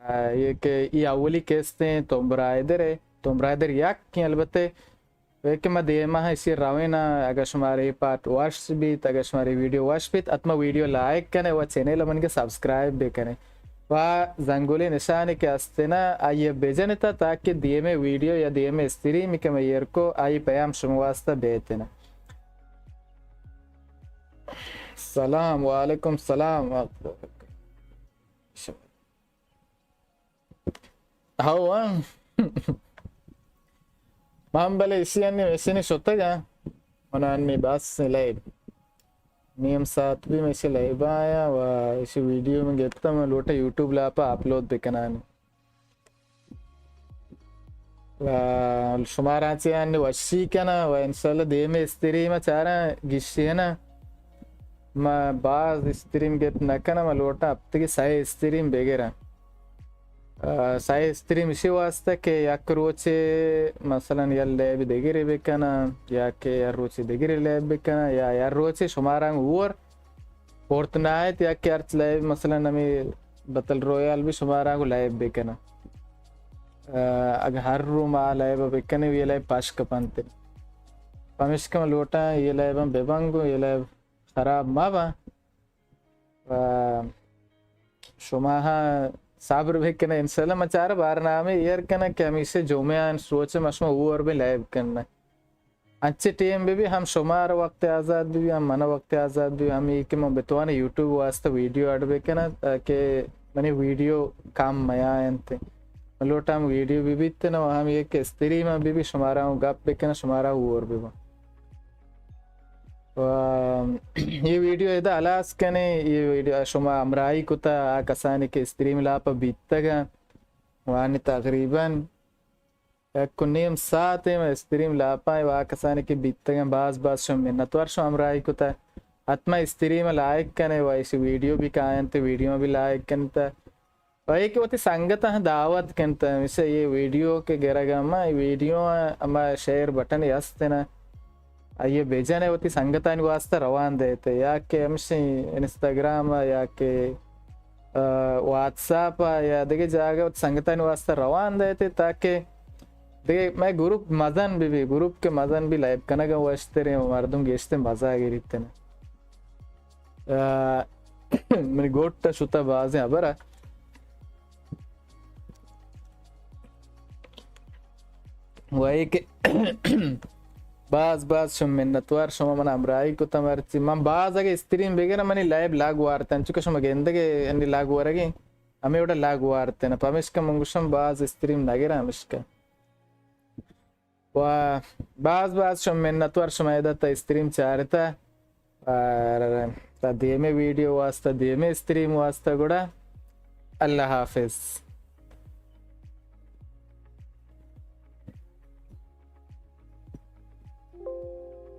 آ، یہ کہ یہ اولی قسط ہیں توم برائدر ہے، توم برائدر یک ہیں البتہ۔ یہ کہ ما دیما ہاں اسی روینا، اگر شمارے یہ پارٹ وش بیت، اگر شمارے ویڈیو وش بیت، اتما ویڈیو لائک کنے و چینل من کے سبسکرائب بھی کنے۔ و زنگولے نشانی کہ استنا آئی بجنتا تاکہ دیمے ویڈیو یا دیمے استریمی کہ میں ایرکو آئی پیام شما واسطہ بیتنا۔ سلام، وعلیکم سلام۔ ہو، ہاں۔ من بلے اسی انی، اسی نی شتگا۔ من انی بس لائیو۔ نیم ساعت بھی میں اسی لائیو آیا و اسی ویڈیو میں گپتا، میں لوٹا یوٹیوب لاپا اپلوڈ بکنانی۔ و شمارا چہ انی وشی کنا و انشاءاللہ دیمے استریما چارا گشینا۔ ما باز استریم گپ نہ کناں، ما لوٹاں ہپتگی سئے استریم بگراں۔ آ، سئے استریم اسی واسطہ کہ یک روچے مثلاً یا لیب دگرے بکناں یا کہ ہر روچے دگرے لیب بکناں یا ہر روچے شمارا ہور فورتنائٹ یا کہ ہرچ لیب مثلاً ہمیں بتل رویال بھی شمارا کو لیب بکناں۔ آ، اگہ ہر رو ما لیب بکنیں، یہ لیب پاش کپنت۔ پمیشکا ما لوٹاں یہ لیب ہم ببنگو، یہ لیب خراب مہ باں۔ و شما ہاں صبر بکنہ، انشاءاللہ من چارہ بارنامہ ایر کنہ کہ ہمیشہ جمعہ آن سوچ ما شما اور بھی لائیو کنہ۔ انچے ٹیم بہ بی ہم شمار وقت آزاد بہ بی، ہم من وقت آزاد بہ بی، ہم یہ کہ من بتوانہ یوٹیوب واسطہ ویڈیو اڈ بکنہ تاکہ منی ویڈیو کم میاینت۔ من لوٹاں ہم ویڈیو بہ بیت نہ، ہم یہ کہ استریم بہ بی شمارا ہم گپ بکنہ، شمارا اور بہ باں۔ و یہ ویڈیو ادا ہلاس کنیں، یہ ویڈیو شما ہمراہی کتا آ کسانی کہ استریم لاپا بیتگاں، وانی تقریباً یک و نیم ساعت ما استریم لاپا و آ کسانی کہ بیتگاں باز باز شما منتوار شما ہمراہی کتا۔ حتما استریم لائک کنے و ایسی ویڈیو بھی کاینت، ویڈیو بھی لائک کنت۔ و اے کہ وتی سنگتاں دعوت کنت، مثل یہ ویڈیو کہ گرگ ء ما، اے ویڈیو ء ہما شیئر بٹن است نا، آئی ء بجن ء وتی سنگتانی واسطہ روان دیت، یا کہ ہمشی انسٹاگرام ء یا کہ، آ، واتساپ ء یا دگہ جاگہ وتی سنگتانی واسطہ روان دیت تاکہ دگہ مئے گروپ مزن بہ بی، گروپ کہ مزن بی لائیو کنگ ء وشتریں و مردم گیشتر مزہ گریت نا۔ آ، منی گوٹ ء شتہ بازیں ہبر ء۔ و اے کہ باز باز شما منتوار، شما من ہمراہی کتہ مرچی۔ من باز اگہ استریم بگراں منی لائیو لاگ وارتہ، انچو کہ شما گندگ ء انی لاگ ورگیں، ہمے وڑا لاگ وارتہ نا، پمیشکا من گوشم باز استریم نگراں ہمشکا۔ و باز باز شما منتوار، شما ادا تا استریم چارتا۔ و تا دیمے ویڈیو واسطہ، دیمے استریم واسطہ گڑا اللہ حافظ۔